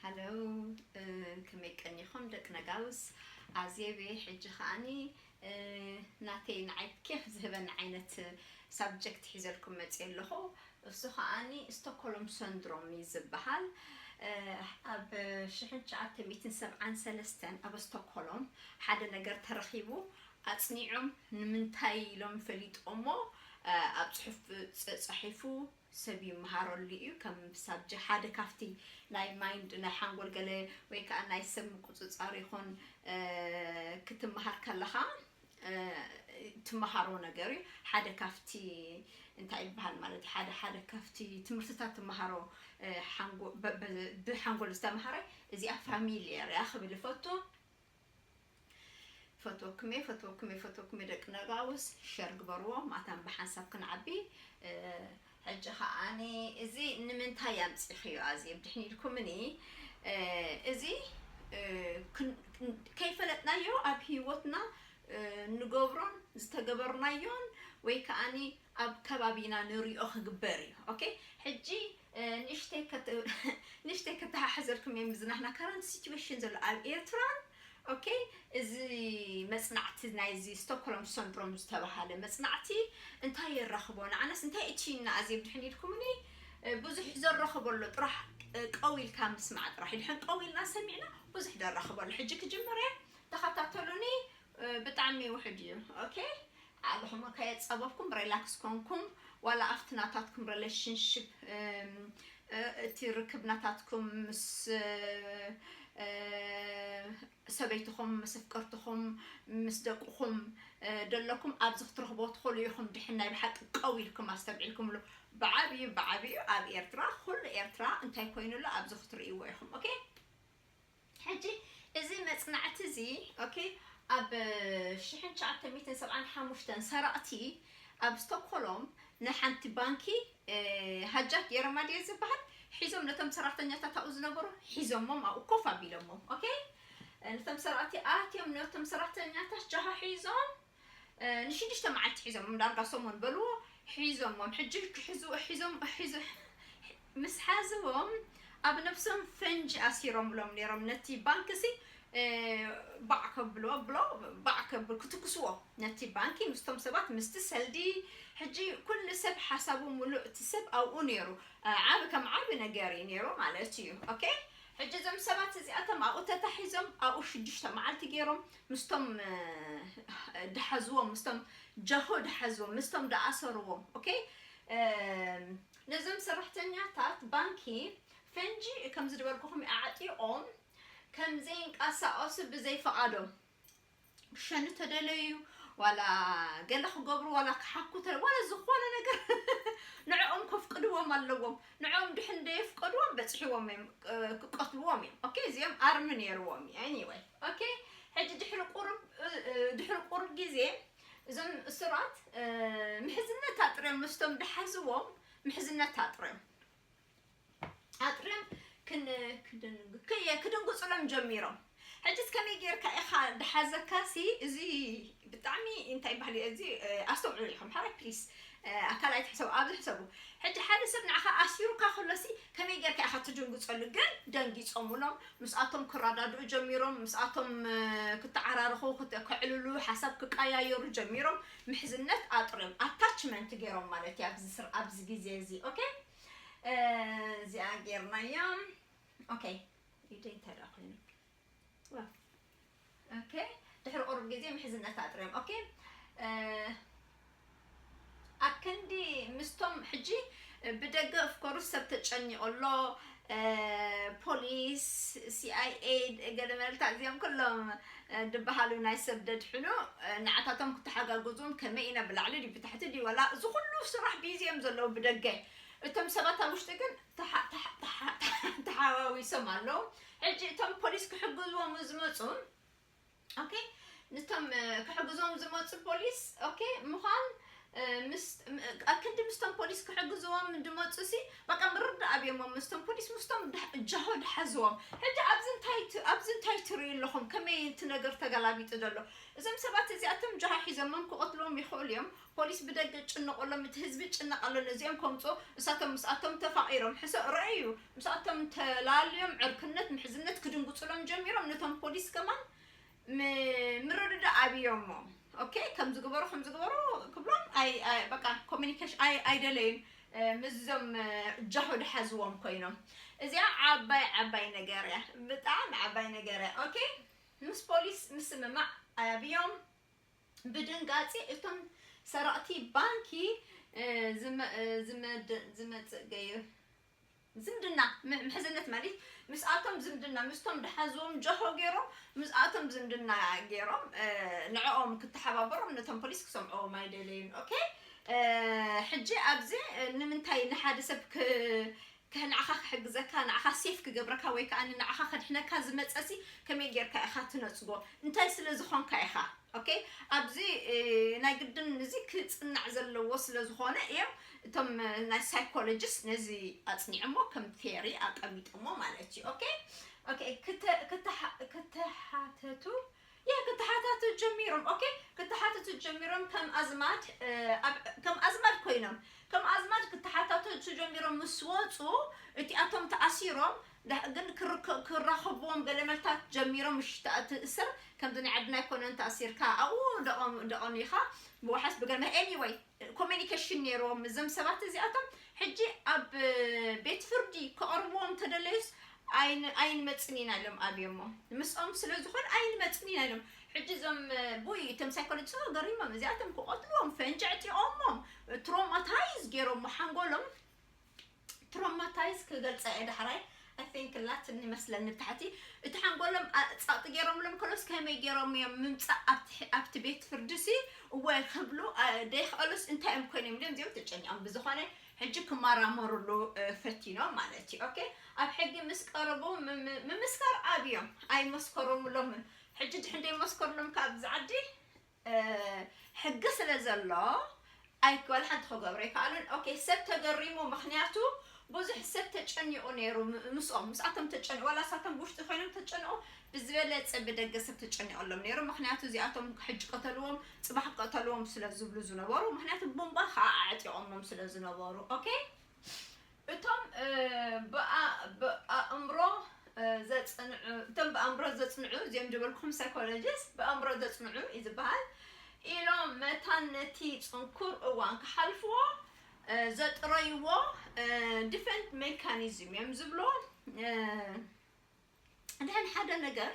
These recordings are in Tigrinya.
ሃሎ፣ እ፣ ከመይ ቀኒኹም ደቂ ነጋውስ? ኣዜብ እየ። ሕጂ ከዓኒ፣ እ፣ ናተይ ንዓይ ኬፍ ዝህበኒ ዓይነት ሳብጀክት ሒዘልኩም መፅየ ኣለኹ። እሱ ከዓኒ ስቶክሆልም ሰንድሮም እዩ ዝበሃል። እ፣ ኣብ ሽሕን ትሽዓተ ሚእትን ሰብዓን ሰለስተን ኣብ ስቶክሆልም ሓደ ነገር ተረኺቡ፣ ኣፅኒዖም ንምንታይ ኢሎም ፈሊጦሞ፣ እ፣ ኣብ ፅሑፍ ፅ-፣ ፀሒፉ ሰብ ይመሃረሉ እዩ። ከም ሳብጀ-፣ ሓደ ካብቲ ናይ ማይንድ፣ ናይ ሓንጎል ገለ ወይ ከዓ ናይ ሰብ ምቁፅፃር ይኹን፣ እ፣ ክትመሃር ከለኻ፣ እ፣ ትመሃሮ ነገር እዩ። ሓደ ካብቲ እንታይ ይበሃል ማለት እዩ፣ ሓደ ሓደ ካብቲ ትምህርትታት ትመሃሮ፣ እ፣ ሓንጎ-፣ በ-፣ በ-፣ ብሓንጎል ዝተምሃረ እዚኣ ፋሚልየር እያ ክብል እፈቱ። ፈትወኩም እየ፣ ፈትወኩም እየ፣ ፈትወኩም እየ ደቂ ነጋውስ፣ ሸር ግበርዎ፣ ማታን ብሓንሳብ ክንዓቢ። እ፣ ሕጂ ከዓኒ እዚ ንምንታይ ኣምፂኽዮ ኣዜብ ድሕን ኢልኩምኒ፣ እ፣ እዚ፣ እ፣ ክን-፣ ክን-፣ ከይፈለጥናዮ ኣብ ህይወትና፣ እ፣ ንገብሮን ዝተገበርናዮን ወይ ከዓኒ ኣብ ከባቢና ንሪኦ ክግበር እዩ። ኦኬ፣ ሕጂ፣ እ፣ ንእሽተይ ከት-፣ ንእሽተይ ከተሓሕዘልኩም እየ ምዝናሕና ከረንት ሲቹዌሽን ዘሎ ኣብ ኤርትራን፣ ኦኬ፣ እዚ መጽናዕቲ ናይዚ ስቶክሆልም ሰንድሮም ዝተባሃለ መጽናዕቲ እንታይ የራኽቦ? ንዓናስ እንታይ እችይና ኣዜብ ድሕን ኢልኩምኒ? እ፣ ብዙሕ ዘራኽቦ ኣሎ ጥራሕ፣ እ፣ ቀው ኢልካ ምስማዕ ጥራሕ እዩ። ድሕን ቀው ኢልና ሰሚዕና ብዙሕ ደራኽቦ ኣሎ። ሕጂ ክጅምር እየ፣ ተኸታተሉኒ። እ፣ ብጣዕሚ ውሕድ እዩ። ኦኬ፣ ዓቕልኹም ከየጸበብኩም ሪላክስ ኮንኩም፣ ዋላ ኣብቲ ናታትኩም ሪሌሽንሽፕ፣ እም፣ እ፣ እቲ ርክብ ናታትኩም ምስ፣ እ፣ ሰበይትኹም፣ ምስ ኣፍቀርትኹም፣ ምስ ደቅኹም፣ እ፣ ደለኩም ኣብዚ ክትረኽብዎ ትኽእሉ ኢኹም። ድሕን ናይ ብሓቂ ቀው ኢልኩም ኣስተብዒልኩምሉ። ብዓብዩ፣ ብዓብዩ ኣብ ኤርትራ፣ ኩሉ ኤርትራ እንታይ ኮይኑ ኣሎ ኣብዚ ክትርእይዎ ኢኹም። ኦኬ? ሕጂ እዚ መጽናዕቲ እዚ፣ ኦኬ፣ ኣብ ሽሕን ትሽዓተ ሚእትን ሰብዓን ሓሙሽተን ሰራቕቲ ኣብ ስቶክሆልም ንሓንቲ ባንኪ፣ እ፣ ሃጃክ ገይሮማ ድየ ዝበሃል? ሒዞም ነቶም ሰራሕተኛታት ኣብኡ ዝነበሩ ሒዞሞም ኣብኡ ኮፍ ኣቢሎሞም። ኦኬ? ነቶም ሰራቕቲ ኣትዮም ነቶም ሰራሕተኛታት ጃሃ ሒዞም፣ እ፣ ንሽዱሽተ መዓልቲ ሒዞሞም፣ ዳርጋ ሰሙን በልዎ፣ ሒዞሞም። ሕጂ ክሕዝዎ ሒዞም፣ ሒዞ-፣ ምስ ሓዝዎም ኣብ ነብሶም ፈንጂ ኣሲሮምሎም ነይሮም። ነቲ ባንክሲ፣ እ፣ ባዕ ከብልዎ፣ ብሎ፣ ባዕ ከብል፣ ክትኩስዎ ነቲ ባንኪ ምስቶም ሰባት፣ ምስቲ ሰልዲ። ሕጂ ኩሉ ሰብ ሓሳቡ ምሉእ፣ እቲ ሰብ ኣብኡ ነይሩ። እ፣ ዓቢ ከም ዓቢ ነገር እዩ ነይሩ ማለት እዩ። ኦኬ? ሕጂ እዞም ሰባት እዚኣቶም ኣብኡ ተታሒዞም፣ ኣብኡ ሽዱሽተ መዓልቲ ገይሮም፣ ምስቶም፣ እ፣ ድሓዝዎም፣ ምስቶም ጃሆ ድሓዝዎም፣ ምስቶም ድኣሰርዎም። ኦኬ? እም፣ ነዞም ሰራሕተኛታት ባንኪ ፈንጂ፣ ከም ዝድበልኩኹም፣ ኣዕጢቖም ከም ዘይንቀሳቐሱ ብዘይ ፈቓዶም፣ ክሸኑ ተደለዩ፣ ዋላ ገለ ክገብሩ፣ ዋላ ክሓኩ ተ-፣ ዋላ ዝኾነ ነገር ንዕኦም ከፍቅድዎም ኣለዎም። ንዕኦም ድሕን ደየፍቀድዎም በፂሕዎም እዮም፣ እ፣ ክቀትልዎም እዮም። ኦኬ፣ እዚኦም ኣርሚ ነይርዎም እዩ። ኤኒወይ፣ ኦኬ፣ ሕጂ ድሕሪ ቁሩብ፣ እ፣ እ፣ ድሕሪ ቁሩብ ግዜ እዞም እሱራት፣ እ፣ ምሕዝነት ኣጥርዮም፣ ምስቶም ድሓዝዎም ምሕዝነት ኣጥርዮም። ኣጥርዮም ክን-፣ ክድን-፣ ክየ-፣ ክድንጉጹሎም ጀሚሮም። ሕጂስ ከመይ ጌርካ ኢኻ ድሓዘካሲ? እዚ ብጣዕሚ እንታይ ባህሊ እዚ፣ እ፣ ኣስተውዕሉ ኢኹም። ሓራይ ፕሊስ፣ እ፣ ኣካል ኣይትሕሰቡ፣ ኣብዚ ሕሰቡ። ሕጂ ሓደ ሰብ ንዓኻ ኣሲሩካ ከሎሲ ከመይ ጌርካ ኢኻ ትድንግጸሉ? ግን ደንጊጾምሎም፣ ምስኣቶም ክረዳድኡ ጀሚሮም፣ ምስኣቶም፣ እ፣ ክተዓራርኹ፣ ክተ-፣ ከዕልሉ፣ ሓሳብ ክቀያየሩ ጀሚሮም። ምሕዝነት ኣጥርዮም፣ ኣታችመንት ገይሮም ማለት እዩ ኣብዚ ስር-፣ ኣብዚ ግዜ እዚ። ኦኬ? እ፣ እዚኣ ጌርናያ። ኦኬ፣ ኢደይ እንታይ ደኣ ኮይኑ? ዋው። ኦኬ፣ ድሕሪ ቁሩብ ግዜ ምሕዝነት ኣጥርዮም። ኦኬ፣ እ፣ ኣክንዲ ምስቶም ሕጂ ብደገ ኦፍኮርስ ሰብ ተጨኒቑ ኣሎ፣ እ፣ ፖሊስ፣ ሲ ኣይ ኤ፣ ገለ መለልታ እዚኦም ኩሎም፣ እ፣ ድበሃሉ ናይ ሰብ ደድሕኑ፣ እ፣ ንዓታቶም ክተሓጋግዙም ከመይ ኢና ብላዕሊ ድዩ ብታሕቲ ድዩ ዋላ እዚ ኩሉ ስራሕ ቢዚ እዮም ዘለዉ ብደገ። እቶም ሰባት ኣብ ውሽጢ ግን ተሓ-፣ ተሓ-፣ ተሓ-፣ ተሓ-፣ ተሓዋዊሶም ኣለዉ። ሕጂ እቶም ፖሊስ ክሕግዝዎም ዝመጹ፣ ኦኬ፣ ንቶም፣ እ፣ ክሕግዞም ዝመጹ ፖሊስ፣ ኦኬ፣ ምዃን፣ እ፣ ምስ፣ ም-፣ ኣክንዲ ምስቶም ፖሊስ ክሕግዝዎም ድመጹ ሲ፣ በቃ ምርዳእ ኣብዮም። ምስቶም ፖሊስ ምስቶም ጃሆ ድሓዝዎም። ሕጂ ኣብዚ እንታይ ኣብዚ እንታይ ትርእዩ ኣለኹም? ከመይ እቲ ነገር ተገላቢጡ ዘሎ? እዞም ሰባት እዚኣቶም ጃሆ ሒዞሞም ክቐትልዎም ይኽእሉ እዮም። ፖሊስ ብደገ ጭንቕ ኣሎም፣ እቲ ህዝቢ ጭንቕ ኣሎ። ነዚኦም ከምፅኡ እሳቶም ምስኣቶም ተፋቒሮም ሕሰ ረኣዩ ምስኣቶም ተላልዮም ዕርክነት ምሕዝነት ክድንጉፅሎም ጀሚሮም። ነቶም ፖሊስ ከማን ምርድዳእ ኣብዮሞ። ኦኬ፣ ከም ዝግበሩ ከም ዝግበሩ ክብሎም ኣይ በቃ ኮሚኒኬሽን ኣይ ኣይደለዩን። ምስዞም ጃሆ ድሓዝዎም ኮይኖም። እዚኣ ዓባይ ዓባይ ነገር እያ፣ ብጣዕሚ ዓባይ ነገር እያ። ኦኬ፣ ምስ ፖሊስ ምስምማዕ ኣብዮም። ብድንጋፂ እቶም ሰረቕቲ ባንኪ ዝመፅእ ገይሩ ዝምድና ምሕዝነት ማለት ምስኣቶም ዝምድና ምስቶም ድሓዝዎም ጃሆ ገይሮም ምስኣቶም ዝምድና ገይሮም ንዕኦም ክተሓባበሮም ነቶም ፖሊስ ክሰምዕዎም ኣይደለዩን። ኦኬ፣ ሕጂ ኣብዚ ንምንታይ ንሓደ ሰብ ንዓኻ ክሕግዘካ ንዓኻ ሴፍ ክገብረካ ወይ ከዓ ንዓኻ ከድሕነካ ዝመፀሲ ከመይ ጌርካ ኢኻ ትነፅጎ? እንታይ ስለ ዝኾንካ ኢኻ? ኦኬ፣ ኣብዚ ናይ ግድን እዚ ክፅናዕ ዘለዎ ስለ ዝኾነ እዮም እቶም ናይ ሳይኮሎጂስት ነዚ ኣፅኒዕሞ ከም ቴሪ ኣቀሚጥሞ ማለት እዩ። ኦኬ፣ ኦኬ፣ ክተሓተቱ ያ ክተሓታቱ ጀሚሮም። ኦኬ፣ ክተሓተቱ ጀሚሮም ከም ኣዝማድ ከም ኣዝማድ ኮይኖም ከም ኣዝማድ ክተሓታተቱ ጀሚሮም ምስ ወፁ እቲኣቶም ተኣሲሮም ግን ክራኸብዎም ገለመልታት ጀሚሮም። ምሽ ትእስር ከምዚ ናይ ዓድና ኣይኮነን ተኣሲርካ ኣብኡ ደቐኑ ኢኻ ብዋሓስ ብገለመ ኤኒወይ ኮሚኒኬሽን ነይርዎም እዞም ሰባት እዚኣቶም። ሕጂ ኣብ ቤት ፍርዲ ክቐርብዎም ተደለዩስ ኣይንመፅን ኢና ኢሎም ኣብዮሞ። ምስኦም ስለ ዝኾን ኣይንመፅን ኢና ኢሎም። ሕጂ እዞም ቡይ እቶም ሳይኮሎጂ ገሪሞም እዚኣቶም ክቐትልዎም ፈንጂ ዕጢቖሞም ትሮማታይዝ ገይሮሞ ሓንጎሎም ትሮማታይዝ ክገልፃ እየ ዳሕራይ ኣይ ቲንክ ላትን ይመስለኒ ብታሕቲ እቲ ሓንጎሎም ፃቕጢ ገይሮምሎም ከሎስ ከመይ ገይሮም እዮም ምምፃእ ኣብቲ ቤት ፍርዲ ሲ እወ ክብሉ ደይክኣሉስ እንታይ እዮም ኮይኖም ኢሎም እዚኦም ተጨኒቖም ብዝኾነ ሕጂ ክመራመሩሉ ፈቲኖም ማለት እዩ። ኦኬ ኣብ ሕጊ ምስ ቀረቡ ምምስካር ኣብዮም ኣይመስከሮምሎምን። ሕጂ ድሕን ደይመስከርሎም ካብ ዝዓዲ ሕጊ ስለ ዘሎ ኣይኮል ሓንቲ ክገብሮ ኣይከኣሉን። ኦኬ ሰብ ተገሪሙ ምክንያቱ ብዙሕ ሰብ ተጨኒቑ ነይሩ ምስኦም ምስኣቶም ተጨኒ ዋላ ሳቶም ብውሽጢ ኮይኖም ተጨንቑ ብዝበለፀ ብደገ ሰብ ተጨኒቑሎም ነይሩ። ምክንያቱ እዚኣቶም ሕጂ ቀተልዎም ፅባሕ ቀተልዎም ስለ ዝብሉ ዝነበሩ ምክንያቱ ቦምባ ከዓ ኣዕጢቖሞም ስለ ዝነበሩ ኦኬ እቶም ብኣእምሮ ዘፅንዑ እቶም ብኣእምሮ ዘፅንዑ እዚኦም ዝበልኩም ሳይኮሎጂስት ብኣእምሮ ዘፅንዑ እዩ ዝበሃል ኢሎም መታን ነቲ ፅንኩር እዋን ክሓልፍዎ ዘጥረይዎ ዲፈንት ሜካኒዝም እዮም ዝብሎ። ድሕን ሓደ ነገር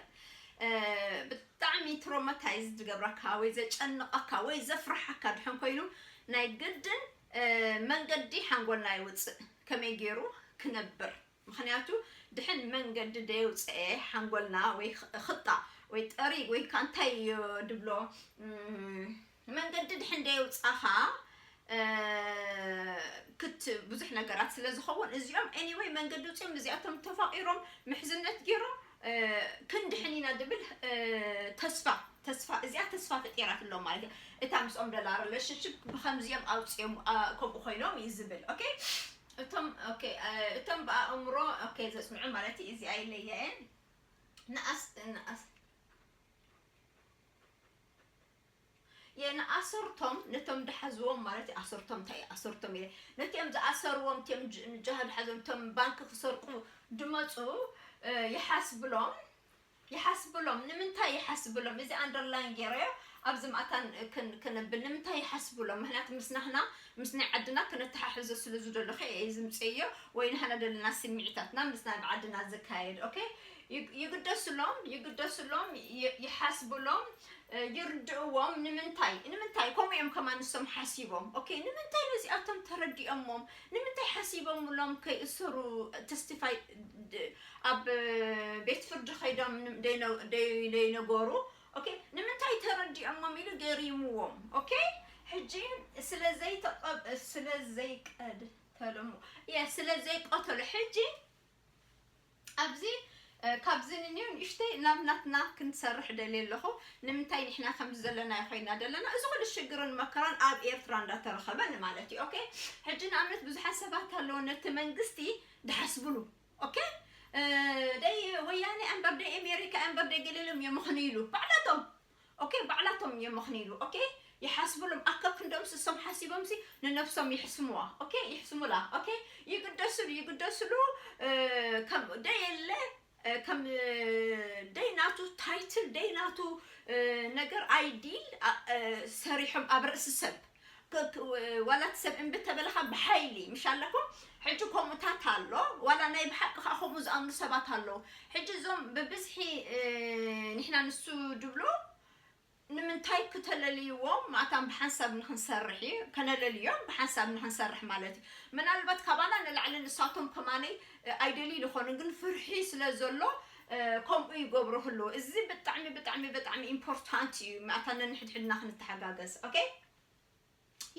ብጣዕሚ ትሮማታይዝ ዝገብረካ ወይ ዘጨንቐካ ወይ ዘፍርሓካ ድሕን ኮይኑ ናይ ግድን መንገዲ ሓንጎልና ይውፅእ ከመይ ገይሩ ክነብር ምክንያቱ ድሕን መንገዲ ደየውፅአ ሓንጎልና ወይ ክጣ ወይ ጠሪግ ወይ ከዓ እንታይ ድብሎ መንገዲ ድሕን ደየውፃኻ ክት ብዙሕ ነገራት ስለ ዝኸውን እዚኦም ኤኒወይ መንገዲ ውፅኦም እዚኣቶም ተፋቂሮም ምሕዝነት ገይሮም ክንድሕን ኢና ድብል ተስፋ ተስፋ እዚኣ ተስፋ ፈጢራትሎም ማለት እዩ። እታ ምስኦም ደላ ሪሌሽንሽፕ ብከምዚኦም ኣውፅኦም ከምኡ ኮይኖም እዩ ዝብል። ኦኬ እቶም ኦኬ እቶም ብኣእምሮ ኦኬ ዘፅንዑ ማለት እዩ። እዚኣ ይለየአን ንኣስ ንኣስ የንኣሰርቶም ነቶም ድሓዝዎም ማለት ኣሰርቶም እንታይ ኣሰርቶም ኢለ ነቲኦም ዝኣሰርዎም ቲኦም ንጃሃድ ሓዞም ቶም ባንክ ክሰርቁ ድመፁ ይሓስብሎም ይሓስብሎም ንምንታይ ይሓስብሎም እዚ ኣንደርላይን ገይረዮ ኣብዚ ማእታን ክነብል ንምንታይ ይሓስብሎም ምክንያቱ ምስ ናህና ምስ ናይ ዓድና ክነተሓሕዞ ስለ ዝደለኹ እየ ዝምፅእዮ ወይ ናህና ደለና ስምዒታትና ምስ ናይ ዓድና ዝካየድ ኦኬ ይግደስሎም ይግደስሎም ይሓስብሎም ይርድእዎም ንምንታይ ንምንታይ ከምኡ እዮም ከማን ንሶም ሓሲቦም ኦኬ ንምንታይ ነዚኣቶም ተረዲኦሞም ንምንታይ ሓሲቦምሎም ከይእሰሩ ተስቲፋይ ኣብ ቤት ፍርዲ ከይዶም ደይነገሩ ኦኬ ንምንታይ ተረዲኦሞም ኢሉ ገሪምዎም ኦኬ ሕጂ ስለ ዘይተቐብ ስለ ዘይቀድ ተለሞ የ ስለ ዘይቀተሉ ሕጂ ኣብዚ ካብዚ ንንዮ ንእሽተይ ናብ ናትና ክንሰርሕ ደልየ ኣለኹ። ንምንታይ ንሕና ከምዚ ዘለና ኮይና ዘለና፣ እዚ ኩሉ ሽግርን መከራን ኣብ ኤርትራ እንዳተረኸበ ማለት እዩ። ኦኬ፣ ሕጂ ንኣብነት ብዙሓት ሰባት ኣለዉ ነቲ መንግስቲ ድሓስብሉ። ኦኬ፣ ደይ ወያኔ ኣንበር ደይ ኣሜሪካ ኣንበር ደይ ገለሎም የምኽንይሉ ባዕላቶም። ኦኬ፣ ባዕላቶም እዮም ምኽንይሉ። ኦኬ፣ ይሓስብሎም ኣከብ ክንዶም ስሶም ሓሲቦም ሲ ንነብሶም ይሕስምዋ። ኦኬ፣ ይሕስሙላ። ኦኬ፣ ይግደስሉ ይግደስሉ። ከም ደየለ ከም ደይናቱ ታይትል ደይናቱ ነገር ኣይዲል ሰሪሖም ኣብ ርእሲ ሰብ። ዋላት ሰብ እምቢ ተበለኻ ብሓይሊ ምሽ ኣለኩም። ሕጂ ከምኡታት ኣሎ። ዋላ ናይ ብሓቂ ከዓ ከምኡ ዝኣምኑ ሰባት ኣለዉ። ሕጂ እዞም ብብዝሒ ንሕና ንሱ ድብሎ ንምንታይ ክተለልይዎም ማእታን ብሓንሳብ ንክንሰርሕ እዩ። ከነለልዮም ብሓንሳብ ንክንሰርሕ ማለት እዩ። ምናልባት ካባና ንላዕሊ ንሳቶም ከማነይ ኣይደልዩ ዝኾኑ ግን ፍርሒ ስለ ዘሎ ከምኡ ይገብሩ ህልዉ። እዚ ብጣዕሚ ብጣዕሚ ብጣዕሚ ኢምፖርታንት እዩ። ማእታን ንሕድሕድና ክንተሓጋገዝ። ኦኬ፣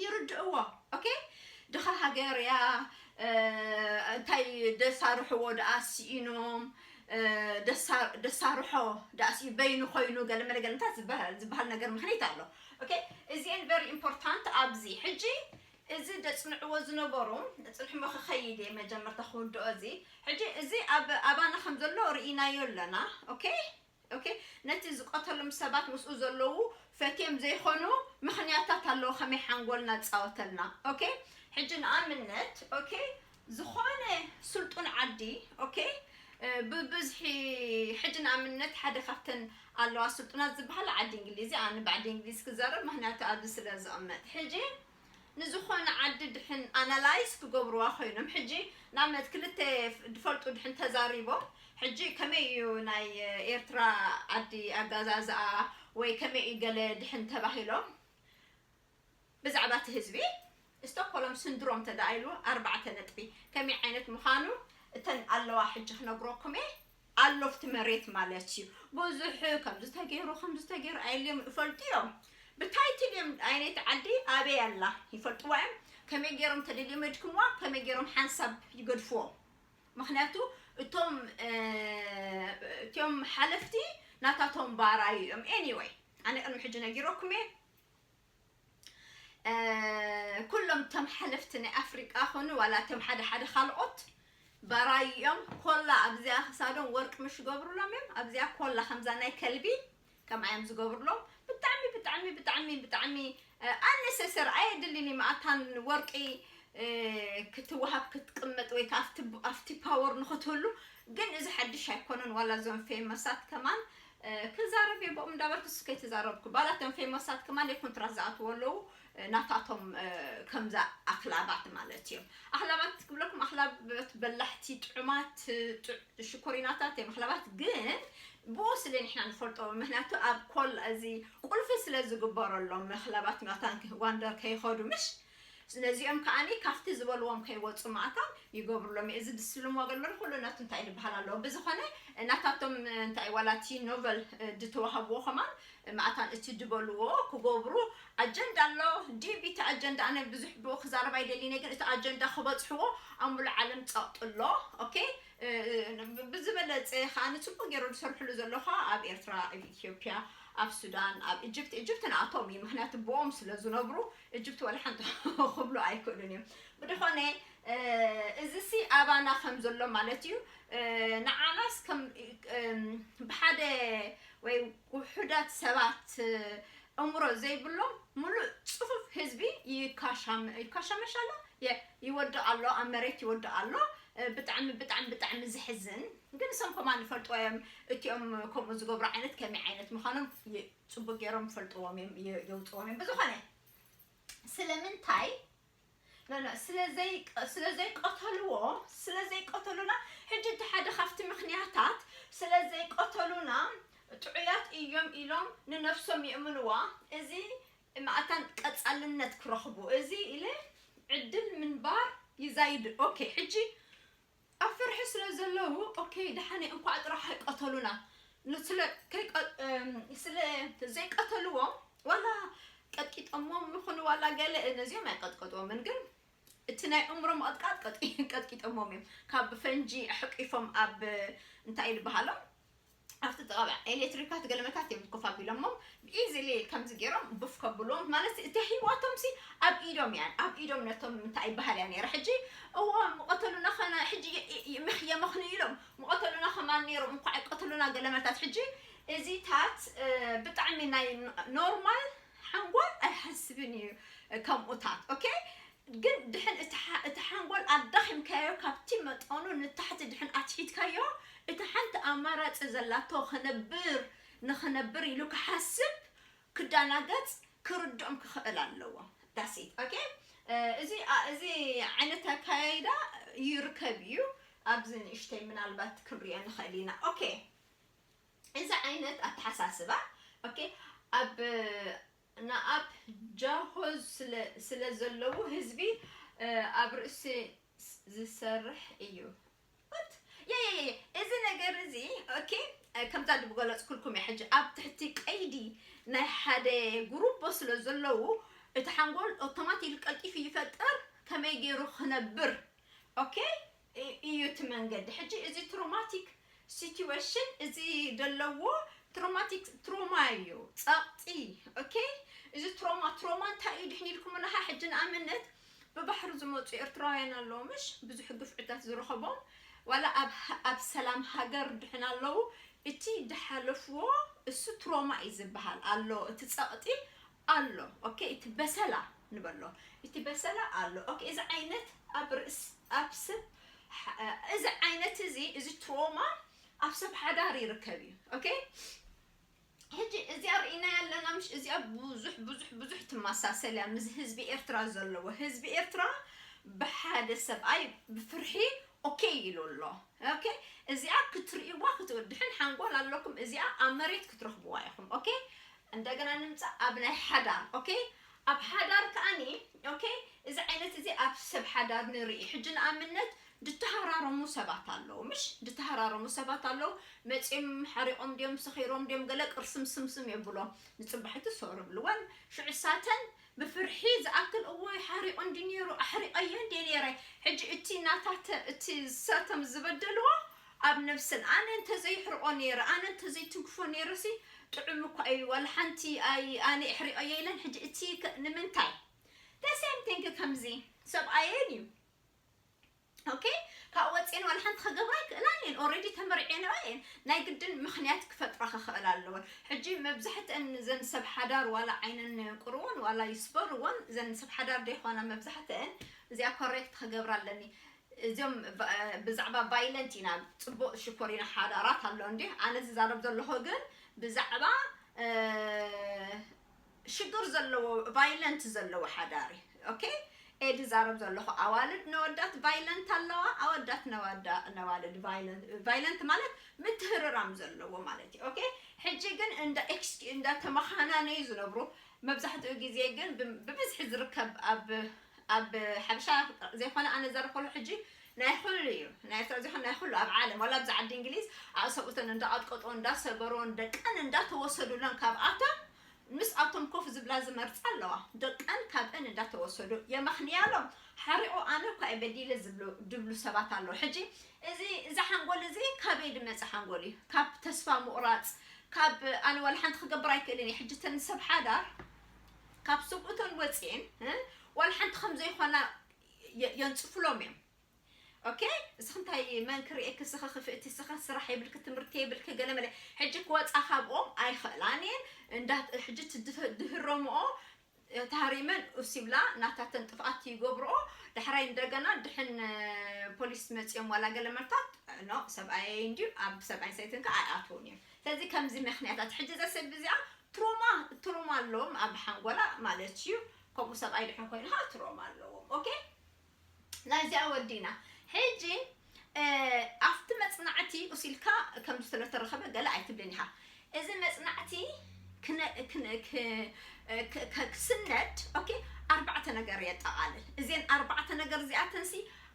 ይርድእዎ። ኦኬ፣ ድኻ ሃገር እያ። እንታይ ደሳርሕዎ ደኣ ስኢኖም። ደሳርሖ ደኣ ስኢ በይኑ ኮይኑ ገለ መለ ገለታት ዝበሃል ነገር ምኽኒት ኣሎ። ኦኬ፣ እዚኤን ቨሪ ኢምፖርታንት። ኣብዚ ሕጂ እዚ ደፅንዕዎ ዝነበሩ ፅንሕሞ ክኸይድ እየ መጀመርታ ክውድኦ። እዚ ሕጂ እዚ ኣብ ኣባና ከም ዘሎ ርኢናዮ ኣለና። ኦኬ፣ ኦኬ፣ ነቲ ዝቀተሎም ሰባት ምስኡ ዘለዉ ፈትዮም ዘይኮኑ ምኽንያታት ኣለዉ ከመይ ሓንጎልና ዝፃወተልና። ኦኬ፣ ሕጂ ንኣብነት ኦኬ፣ ዝኾነ ስልጡን ዓዲ ኦኬ፣ ብብዝሒ ሕጂ ንኣብነት ሓደ ካብተን ኣለዋ ስልጡናት ዝበሃል ዓዲ እንግሊዝ። ኣነ ብዓዲ እንግሊዝ ክዛረብ ምኽንያቱ ኣብዚ ስለ ዝቕመጥ ሕጂ ንዝኾነ ዓዲ ድሕን ኣናላይዝ ክገብርዋ ኮይኖም ሕጂ ንኣብነት ክልተ ድፈልጡ ድሕን ተዛሪቦም ሕጂ ከመይ እዩ ናይ ኤርትራ ዓዲ ኣጋዛዝኣ ወይ ከመይ እዩ ገለ ድሕን ተባሂሎም ብዛዕባ እቲ ህዝቢ ስቶክሆልም ስንድሮም ተዳኢሉ ኣርባዕተ ነጥቢ ከመይ ዓይነት ምዃኑ እተን ኣለዋ ሕጂ ክነግረኩም እየ። ኣሎፍቲ መሬት ማለት እዩ። ብዙሕ ከምዚ ተገይሩ ከምዚ ተገይሩ ኣይልዮም ይፈልጡ እዮም። ብታይትል እዮም ዓይነት ዓዲ ኣበይ ኣላ ይፈልጥዋ እዮም። ከመይ ገይሮም ተደልዮም የድክምዋ፣ ከመይ ገይሮም ሓንሳብ ይገድፍዎም። ምክንያቱ እቶም እቲኦም ሓለፍቲ ናታቶም ባራዩ እዮም። ኤኒወይ ኣነ ቅድሚ ሕጂ ነጊረኩም እየ። ኩሎም እቶም ሓለፍቲ ናይ ኣፍሪቃ ኮኑ ዋላ እቶም ሓደ ሓደ ካልኦት ባራዩ እዮም። ኮላ ኣብዚኣ ክሳዶም ወርቂ ምሽ ይገብሩሎም እዮም። ኣብዚኣ ኮላ ከምዛ ናይ ከልቢ ከምኣ እዮም ዝገብሩሎም። ብጣዕሚ ብጣዕሚ ብጣዕሚ ብጣዕሚ ኣነሰሰር ኣየድልን እዩ። ማእታን ወርቂ ክትወሃብ ክትቅመጥ ወይ ከዓ ኣብቲ ፓወር ንክትህሉ ግን እዚ ሓድሽ ኣይኮነን። ዋላ እዞም ፌመሳት ከማን ክዛረብ እየ ብኦም እንዳበልኩ እሱ ከይተዛረብኩ ባላቶም ፌመሳት ከማን ኮንትራት ዝኣትዎ ኣለዉ። ናታቶም ከምዛ ኣክላባት ማለት እዮም። ኣክላባት ክብለኩም ኣክላባት በላሕቲ ጥዑማት ሽኮሪናታት እዮም ኣክላባት። ግን ብኡ ስለ ንሕና ንፈልጦ ምክንያቱ ኣብ ኮል እዚ ቁልፊ ስለ ዝግበረሎም ኣክላባት ማታን ዋንደር ከይኸዱ ምሽ ነዚኦም ከዓኒ ካብቲ ዝበልዎም ከይወፁ ማእታን ይገብሩሎም። እዚ ድስልሞ ገለሩ ኩሉ ነቱ እንታይ ዝበሃል ኣለዎ። ብዝኾነ ናታቶም እንታይ ዋላቲ ኖቨል ድተዋሃብዎ ከማን ማእታን እቲ ድበልዎ ክገብሩ ኣጀንዳ ኣሎ። ዲቢቲ ኣጀንዳ ኣነ ብዙሕ ብኡ ክዛረብ ኣይደሊነ ግን እቲ ኣጀንዳ ክበፅሕዎ ኣብ ሙሉ ዓለም ፀቕጥሎ። ኦኬ፣ ብዝበለፀ ከዓ ንፅቡቅ ገይሩ ዝሰርሕሉ ዘሎ ከዓ ኣብ ኤርትራ ኣብ ኢትዮጵያ ኣብ ሱዳን ኣብ ኢጅፕት ኢጅፕት ንኣቶም እዩ ምክንያቱ ብኦም ስለ ዝነብሩ ኢጅፕት ወላ ሓንቲ ክብሉ ኣይክእሉን እዮም። ብድኾነ እዚ ሲ ኣባና ከም ዘሎ ማለት እዩ። ንዓናስ ከም ብሓደ ወይ ውሑዳት ሰባት እምሮ ዘይብሎም ሙሉእ ፅፉፍ ህዝቢ ይካሻመሽ ኣሎ። ይወድቕ ኣሎ ኣብ መሬት ይወድቕ ኣሎ። ብጣዕሚ ብጣዕሚ ብጣዕሚ ዝሕዝን ግን እሶም ከማ ንፈልጥዎ እዮም። እቲኦም ከምኡ ዝገብሩ ዓይነት ከመይ ዓይነት ምዃኖም ፅቡቅ ገይሮም ፈልጥዎም እዮም የውፅዎም እዮም። ብዝኾነ ስለምንታይ ስለ ዘይቀተልዎ ስለ ዘይቀተሉና ሕጂ እቲ ሓደ ካብቲ ምክንያታት ስለ ዘይቀተሉና ጥዑያት እዮም ኢሎም ንነፍሶም የእምንዋ። እዚ ማእታን ቀፃልነት ክረኽቡ እዚ ኢለ ዕድል ምንባር ይዛይድ። ኦኬ ሕጂ ኣብ ፍርሒ ስለ ዘለዉ ኦኬ ደሓነ እንኳዕ ጥራሕ ኣይቀተሉና ስለ ዘይቀተልዎም ዋላ ቀጥቂጦምዎም ይኹኑ ዋላ ገለ ነዚኦም ኣይቀጥቀጥዎምን ግን እቲ ናይ እምሮ ምቕጥቃጥ ቀጥቂጦም እዮም። ካብ ፈንጂ ኣሕቂፎም ኣብ እንታይ ዝበሃሎም ኣብቲ ጥቓ ኤሌክትሪካት ገለመታት እዮም ኮፍ ኣቢሎሞም ኢዚሊ ከምዚ ገይሮም ቡፍ ከብልዎም ማለት እቲ ህይወቶም ሲ ኣብ ኢዶም እያን ኣብ ኢዶም ነቶም እንታይ ይበሃል እያ ነይረ ሕጂ እዎ ምቐተሉና ኸና ሕጂ የመኽንዩ ኢሎም ምቐተሉና ኸማን ነይሮም እንኳዕ ቀተሉና ገለመታት ሕጂ እዚታት ብጣዕሚ ናይ ኖርማል ሓንጎል ኣይሓስብን እዩ ከምኡታት ኦኬ ግን ድሕን እቲ ሓንጎል ኣዳኺምካዮ ካብቲ መጠኑ ንታሕቲ ድሕን ኣትሒትካዮ እቲ ሓንቲ ኣማራፂ ዘላቶ ክነብር ንክነብር ኢሉ ክሓስብ ክዳናገፅ ክርድኦም ክኽእል ኣለዎ ዳሲት ኦኬ እዚ እዚ ዓይነት ኣካያይዳ ይርከብ እዩ ኣብዚ ንእሽተይ ምናልባት ክንሪኦ ንኽእል ኢና ኦኬ እዚ ዓይነት ኣተሓሳስባ ኦኬ ኣብ ንኣብ ጃሆ ስለ ዘለዉ ህዝቢ ኣብ ርእሲ ዝሰርሕ እዩ። የየየ እዚ ነገር እዚ ኦኬ ከምዛ ድብገለፅኩልኩም እየ ሕጂ ኣብ ትሕቲ ቀይዲ ናይ ሓደ ጉሩቦ ስለ ዘለዉ እቲ ሓንጎል ኦቶማቲክ ቀልጢፉ ይፈጥር ከመይ ገይሩ ክነብር ኦኬ እዩ እቲ መንገዲ ሕጂ እዚ ትሮማቲክ ሲትዌሽን እዚ ደለዎ ትሮማቲክ ትሮማ እዩ ጸቕጢ ኦኬ እዚ ትሮማ ትሮማ እንታይ እዩ ድሕን ኢልኩም ንሃ ሕጂ ንኣመነት ብባሕሪ ዝመፁ ኤርትራውያን ኣለዉ ምሽ ብዙሕ ግፍዕታት ዝረኸቦም ዋላ ኣብ ሰላም ሃገር ድሕን ኣለዉ እቲ ድሓለፍዎ እሱ ትሮማ እዩ ዝበሃል ኣሎ እቲ ጸቕጢ ኣሎ ኦኬ እቲ በሰላ ንበሎ እቲ በሰላ ኣሎ ኦኬ እዚ ዓይነት ኣብ ርእስ ኣብ ሰብ እዚ ዓይነት እዚ እዚ ትሮማ ኣብ ሰብ ሓዳር ይርከብ እዩ ኦኬ ሕጂ እዚኣ ርኢና ያለና ምሽ እዚኣ ብዙሕ ብዙሕ ብዙሕ ትመሳሰል እያ ምስ ህዝቢ ኤርትራ ዘለዎ ህዝቢ ኤርትራ ብሓደ ሰብኣይ ብፍርሒ ኦኬ ኢሉ ኣሎ ኦኬ እዚኣ ክትርእይዋ ክትድሕን ሓንጎል ኣለኩም እዚኣ ኣብ መሬት ክትረኽብዋ ኢኹም ኦኬ እንደገና ንምፃእ ኣብ ናይ ሓዳር ኦኬ ኣብ ሓዳር ከኣኒ ኦኬ እዚ ዓይነት እዚ ኣብ ሰብ ሓዳር ንርኢ ሕጂ ንኣብነት ድተሃራረሙ ሰባት ኣለዉ ምሽ ድተሃራረሙ ሰባት ኣለዉ መፂኦም ሓሪቆም ድዮም ሰኺሮም ድዮም ገለ ቅርስም ስምስም የብሎም ንፅባሕቲ ሶር ብልወን ሽዑሳተን ብፍርሒ ዝኣክል እወይ ሓሪቆ እንዲ ነይሩ ኣሕሪቀዮ እንዲ ነይረ ሕጂ እቲ ናታተ እቲ ዝሳቶም ዝበደልዎ ኣብ ነብሰን ኣነ እንተዘይሕርቆ ነይረ ኣነ እንተዘይትንክፎ ነይረ ሲ ጥዑም እኳ እዩ ዋላ ሓንቲ ኣይ ኣነ እሕሪቀዮ ኢለን ሕጂ እቲ ንምንታይ ተሰምቲንግ ከምዚ ሰብኣየን እዩ ኦኬ ካብ ወፅኤን ዋላ ሓንቲ ከገብራ ይክእላን እየን ኦረዲ ተመርዕየን እየን ናይ ግድን ምክንያት ክፈጥራ ክኽእል ኣለወን ሕጂ መብዛሕትአን ዘን ሰብ ሓዳር ዋላ ዓይነን ቁርዎን ዋላ ይስበርዎን ዘን ሰብ ሓዳር ደይኮና መብዛሕትአን እዚኣ ኮሬክት ክገብራ ኣለኒ እዚኦም ብዛዕባ ቫይለንት ኢና ፅቡቅ ሽኮር ኢና ሓዳራት ኣሎ እንዲ ኣነ ዝዛረብ ዘለኹ ግን ብዛዕባ ሽግር ዘለዎ ቫይለንት ዘለዎ ሓዳሪ ኦኬ ኤ ዝዛረብ ዘለኹ ኣዋልድ ነወዳት ቫይለንት ኣለዋ ኣወዳት ነዋዳ ነዋልድ ቫይለንት ማለት ምትህርራም ዘለዎ ማለት እዩ ኦኬ ሕጂ ግን እንዳ ኤክስኪ እንዳ ተመኻናነዩ ዝነብሩ መብዛሕትኡ ግዜ ግን ብብዝሒ ዝርከብ ኣብ ኣብ ሓበሻ ዘይኮነ ኣነ ዘረከሉ ሕጂ ናይ ኩሉ እዩ ናይ ኤርትራ ዘይኮነ ናይ ኩሉ ኣብ ዓለም ዋላ ኣብዚ ዓዲ እንግሊዝ ኣብ ሰብኡተን እንዳቐጥቀጦ እንዳሰገሮ ደቀን እንዳተወሰዱለን ካብኣቶም ምስ ኣቶም ኮፍ ዝብላ ዝመርፃ ኣለዋ ደቀን ካብአን እንዳተወሰዱ የመኽንያሎም ሓሪቆ ኣነ እኳ በዲለ ዝብሉ ድብሉ ሰባት ኣለዉ ሕጂ እዚ እዚ ሓንጎል እዚ ካበይ ድመፀ ሓንጎል እዩ ካብ ተስፋ ምቑራፅ ካብ ኣነ ዋላ ሓንቲ ክገብር ኣይክእልን እየ ሕጂ ተን ሰብ ሓዳር ካብ ስብኡተን ወፅኤን ዋላ ሓንቲ ከም ዘይኮና የንፅፍሎም እዮም ኦኬ እስኺ እንታይ መን ክርእየኪ ስኺ ክፍእቲ ስኺ ስራሕ የብልኪ ትምህርቲ የብልኪ ገለ መለ ሕጂ ክወፃ ካብኦም ኣይኽእላን እየን እንዳ ሕጂ ድህረምኦ ታሪመን ኡስ ይብላ ናታተን ጥፍኣት ይገብርኦ ዳሕራይ እንደገና ድሕን ፖሊስ መፅኦም ዋላ ገለ መርታት ኖ ሰብኣየይ እንድዩ ኣብ ሰብኣይ ሰይትን ከዓ ኣይኣትውን እዮም ስለዚ ከምዚ ምክንያታት ሕጂ ዘሰብ እዚኣ ትሮማ ትሮማ ኣለዎም ኣብ ሓንጎላ ማለት እዩ ከምኡ ሰብኣይ ድሕን ኮይኑ ከዓ ትሮማ ኣለዎም ኦኬ ናይዚኣ ወዲና ሕጂ ኣብቲ መፅናዕቲ ኡሲልካ ከም ስለተረኸበ ገለ ኣይትብልን ኢኻ እዚ መፅናዕቲ ክስነድ ኦኬ ኣርባዕተ ነገር የጠቓልል እዚን ኣርባዕተ ነገር እዚኣተንሲ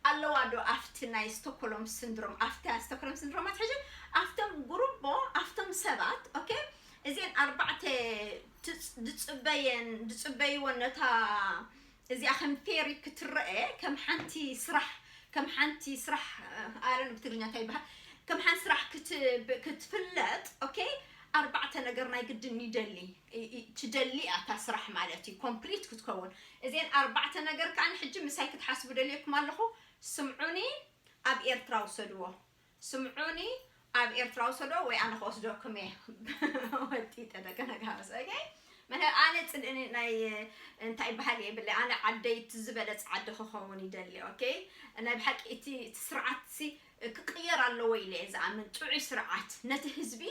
ኣለዋ ዶ ኣብቲ ናይ ስቶኮሎም ስንድሮም ኣብቲ ስቶኮሎም ስንድሮም ኣትሕጂ ኣብቶም ጉሩቦ ኣብቶም ሰባት ኦኬ እዚን ኣርባዕተ ዝፅበየን ዝፅበይወን ነታ እዚኣ ከም ቴሪ ክትረአ ከም ሓንቲ ስራሕ ከም ሓንቲ ስራሕ ኣረን ብትግርኛ እንታይ ይበሃል ከም ሓንቲ ስራሕ ክትፍለጥ okay ኣርባዕተ ነገር ናይ ግድን ይደሊ ትደሊ ኣታ ስራሕ ማለት እዩ complete ክትከውን እዚን ኣርባዕተ ነገር ከዓ ሕጂ ምሳይ ክትሓስቡ ደልየኩም ኣለኹ ስምዑኒ ኣብ ኤርትራ ውሰድዎ ስምዑኒ ኣብ ኤርትራ ውሰዶ ወይ ኣነ ክወስደኩም እየ ወጢጠ ደቂ ነጋስ okay መለ ኣነ ፅልእኒ ናይ እንታይ ይበሃል የብለ ኣነ ዓደይ ዝበለፅ ዓዲ ክኸውን ይደሊ okay ናይ ብሓቂ እቲ ስርዓት ክቅየር ኣለዎ ኢለ ዝኣምን ጥዑይ ስርዓት ነቲ ህዝቢ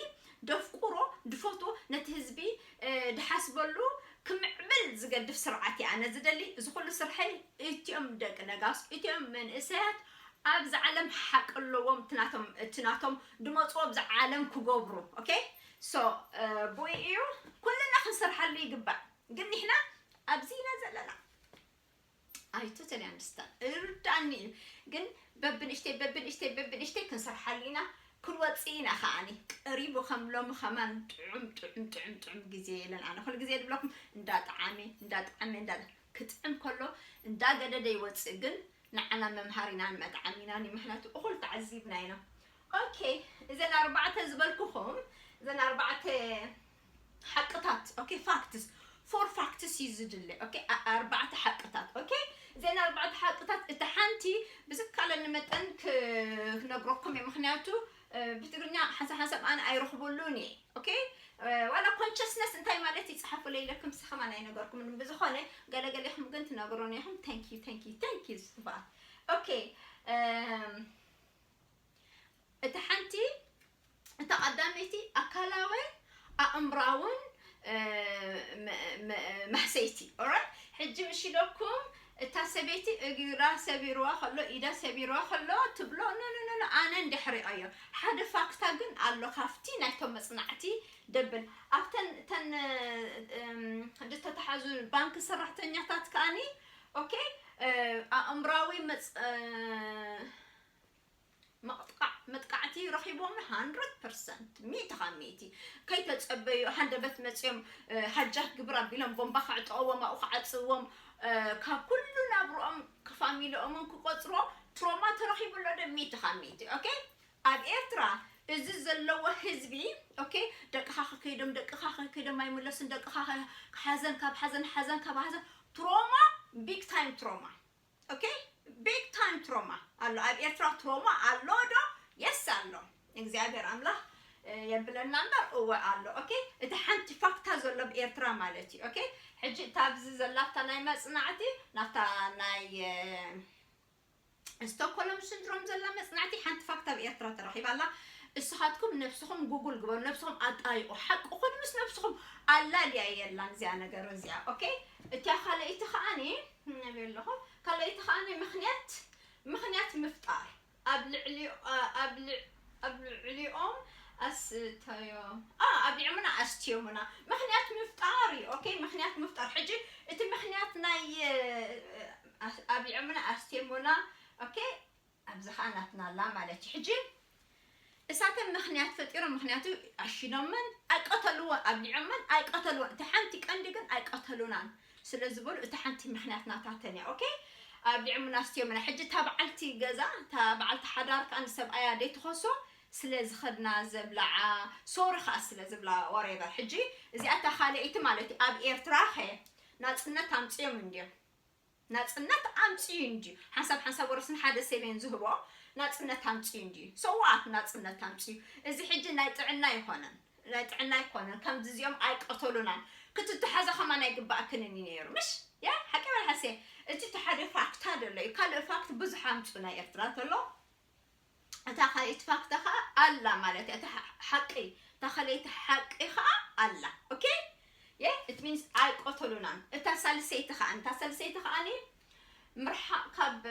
ደፍቁሮ ድፈትዎ ነቲ ህዝቢ ድሓስበሉ ክምዕብል ዝገድፍ ስርዓት እያ ኣነ ዝደሊ እዚ ኩሉ ስርሐይ እቲኦም ደቂ ነጋስ እቲኦም መንእሰያት ኣብዚ ዓለም ሓቂ ኣለዎም ትናቶም ትናቶም ድመፅዎ ኣብዚ ዓለም ክገብሩ okay so ብኡ እዩ ኩልና ክንሰርሓሉ ይግባእ ግን ንሕና ኣብዚ ኢና ዘለና ኣይቶተል ኣንድስታን እርዳኒ እዩ ግን በብንእሽተይ በብንእሽተይ በብንእሽተይ ክንሰርሓሉ ኢና ክንወፅእ ኢና ከዓኒ ቀሪቡ ከም ሎሚ ከማን ጥዑም ጥዑም ጥዑም ጥዑም ግዜ የለን ኣነ ኩሉ ግዜ ድብለኩም እንዳጣዓሚ እንዳጣዓሚ እንዳ ክጥዕም ከሎ እንዳገደደ ይወፅእ ግን ንዓና መምሃሪናን መጥዓሚናን እዩ ምክንያቱ እኩል ተዓዚብና ኢና okay እዘን ኣርባዕተ ዝበልኩኹም እዘን ኣርባዕተ ሓቅታት okay facts four facts እዩ ዝድለ okay ኣርባዕተ ሓቅታት okay እዘን ኣርባዕተ ሓቅታት እቲ ሓንቲ ብዝካለኒ መጠን ክነግረኩም እየ ምክንያቱ ብትግርኛ ሓንሳብ ሓንሳብ ኣነ ኣይረኽበሉን እየ okay ዋላ consciousness እንታይ ማለት ይፅሓፉለይ ኢለኩም ስ ከማን ኣይነገርኩምን ብዝኾነ ገለገሌኹም ግን ትነግሩን ኢኹም thank you thank you thank you ፅቡቃት okay እቲ ሓንቲ እታ ቀዳመይቲ ኣካላውን ኣእምራውን ማህሰይቲ ኦራይት ሕጂ ምሽ ኢለኩም እታ ሰበይቲ እግራ ሰቢርዋ ከሎ ኢዳ ሰቢርዋ ከሎ ትብሎ ኖኖኖኖ ኣነ እንድሕሪኣዮ ሓደ ፋክታ ግን ኣሎ ካብቲ ናይቶም መፅናዕቲ ደብል ኣብተን ተን ዝተተሓዙ ባንክ ሰራሕተኛታት ከኣኒ okay ኣእምራዊ መፅ መጥቃዕቲ ረኺቦም hundred percent ሚእቲ ካብ ሚእቲ ከይተጸበዩ ሃንደበት መጽዮም ሃጃክ ግብር ኣቢሎም ቦምባ ከዕጠቕዎም ኣብኡ ክዓጽዎም ካብ ኩሉ ናብርኦም ፋሚሊኦምን ክቆጽርዎ ትሮማ ተረኺቡ ኣሎ ዶ ሚእቲ ካብ ሚእቲ okay ኣብ ኤርትራ እዚ ዘለዎ ህዝቢ okay ደቅኻ ከከይዶም ደቅኻ ከከይዶም ኣይምለሱን ደቅኻ ሓዘን ካብ ሓዘን ሓዘን ካብ ሓዘን ትሮማ big time ትሮማ okay big time ትሮማ ኣሎ ኣብ ኤርትራ ትሮማ ኣሎ ዶ yes ኣሎ እግዚኣብሔር ኣምላኽ የብለና እምበር እወ ኣሎ okay እቲ ሓንቲ ፋክታ ዘሎ ኣብ ኤርትራ ማለት እዩ okay ሕጂ እታ ኣብዚ ዘላታ ናይ መፅናዕቲ ናብታ ናይ ስቶኮሎም ስንድሮም ዘላ መፅናዕቲ ሓንቲ ፋክት ኣብ ኤርትራ ተረኺባ ኣላ እስኻትኩም ነብስኹም ጉጉል ግበሩ ነብስኹም ኣጣይቁ ሓቂ ኩኑ ምስ ነብስኹም ኣላልያ የላን እዚኣ ነገር እዚኣ okay እቲያ ካልኣይቲ ከዓኒ ነብየ ኣለኹ ካልኣይቲ ከዓኒ ምክንያት ምክንያት ምፍጣር ኣብ ልዕሊ ኣብ ልዕ ኣብ ልዕሊኦም ኣስተዮ ኣብ ልዕምና ኣስትዮምና ምክንያት ምፍጣር እዩ okay ምክንያት ምፍጣር ሕጂ እቲ ምክንያት ናይ ኣብሊዖምና ኣስቴሞና okay ኣብዚ ከዓ ናትና ኣላ ማለት እዩ ሕጂ እሳተን ምክንያት ፈጢሮም ምክንያቱ ኣሽኖምን ኣይቀተልዎ ኣብሊዖምን ኣይቀተልዎ እቲ ሓንቲ ቀንዲ ግን ኣይቀተሉናን ስለ ዝበሉ እቲ ሓንቲ ምክንያት ናታተን እያ okay ኣብሊዖምና ኣስቴሞና ሕጂ እታ በዓልቲ ገዛ እታ በዓልቲ ሓዳር ከዓ ንሰብኣያ ደይትኸሶ ስለ ዝኸድና ዘብለዓ ሶሪ ከዓ ስለ ዝብላ whatever ሕጂ እዚኣ እታ ካልኣይቲ ማለት እዩ ኣብ ኤርትራ ከ ናፅነት ኣምፅዮም እንድዮም ናፅነት ኣምፅዩ እንድዩ ሓንሳብ ሓንሳብ ወረስን ሓደ ሰሜን ዝህቦ ናፅነት ኣምፅዩ እንድዩ ሰዋት ናፅነት ኣምፅዩ እዚ ሕጂ ናይ ጥዕና ይኮነን ናይ ጥዕና ይኮነን ከምዚ እዚኦም ኣይቀተሉናን ክትተሓዘ ከማን ኣይግባእክንን እዩ ነይሩ ምሽ ያ ሓቂ በል ሓሴ እቲ ተሓደ ፋክታ ደሎ እዩ ካልእ ፋክት ብዙሕ ኣምፁ ናይ ኤርትራ ተሎ እታ ካልኣይቲ ፋክታ ከዓ ኣላ ማለት እያ እታ ሓቂ እታ ካልኣይቲ ሓቂ ከዓ ኣላ okay yeah it means ኣይቆተሉናን እታ ሳልሰይቲ ከዓ እታ ሳልሰይቲ ከዓ ምርሓቅ ካብ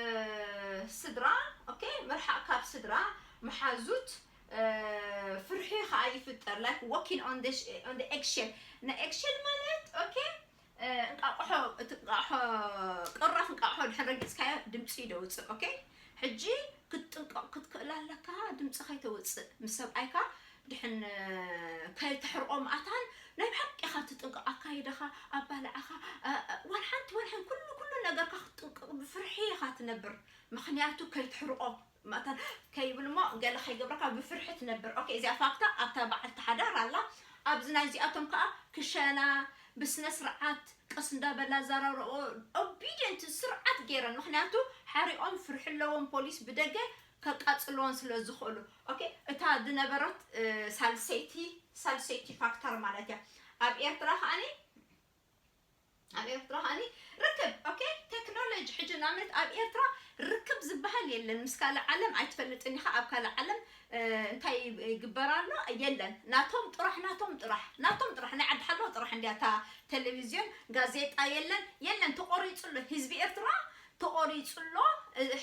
ስድራ okay ምርሓቅ ካብ ስድራ መሓዙት ፍርሒ ከዓ ይፍጠር like walking on the eggshell ና eggshell ማለት okay እንቃቆሖ እቲ እንቃቆሖ ቅራፍ እንቃቆሖ ድሕን ረጊፅካዮ ድምፂ ደውፅእ okay ሕጂ ክትጥንቀቕ ክትክእል ኣለካ ድምፂ ከይተውፅእ ምስ ሰብኣይካ ድሕን ከይተሕርቆ ምኣታን ናይ ብሓቂኻ ትጥንቀቕ ኣካይደኻ ኣባልዓኻ ዋን ሓንቲ ዋን ሓንቲ ኩሉ ኩሉ ነገርካ ክትጥንቅቕ ብፍርሒ ኢኻ ትነብር። ምኽንያቱ ከይትሕርቆ መእታ ከይብል እሞ ገለ ከይገብረካ ብፍርሒ ትነብር። ኦኬ፣ እዚኣ ፋክታ ኣብታ በዓልቲ ሓዳር ኣላ። ኣብዚ ናይዚኣቶም ከዓ ክሸና ብስነ ስርዓት ቀስ እንዳበላ ኣዘራርኦ፣ ኦቢደንት ስርዓት ገይረን። ምኽንያቱ ሓሪቆም ፍርሒ ኣለዎም ፖሊስ ብደገ ከቃጽልዎን ስለ ዝኽእሉ። ኦኬ፣ እታ ዝነበረት ሳልሰይቲ ሳልሰይቲ ፋክተር ማለት እያ። ኣብ ኤርትራ ከዓኒ ኣብ ኤርትራ ከዓኒ ርክብ፣ ኦኬ፣ ቴክኖሎጂ። ሕጂ ንኣብነት ኣብ ኤርትራ ርክብ ዝበሃል የለን። ምስ ካልእ ዓለም ኣይትፈልጥን ኢኻ። ኣብ ካልእ ዓለም እንታይ ይግበር ኣሎ? የለን። ናቶም ጥራሕ ናቶም ጥራሕ ናቶም ጥራሕ ናይ ዓዲ ሓለዋ ጥራሕ እንዲያ እታ ቴሌቪዝዮን፣ ጋዜጣ የለን፣ የለን። ተቆሪጹ ኣሎ ህዝቢ ኤርትራ፣ ተቆሪጹ ኣሎ።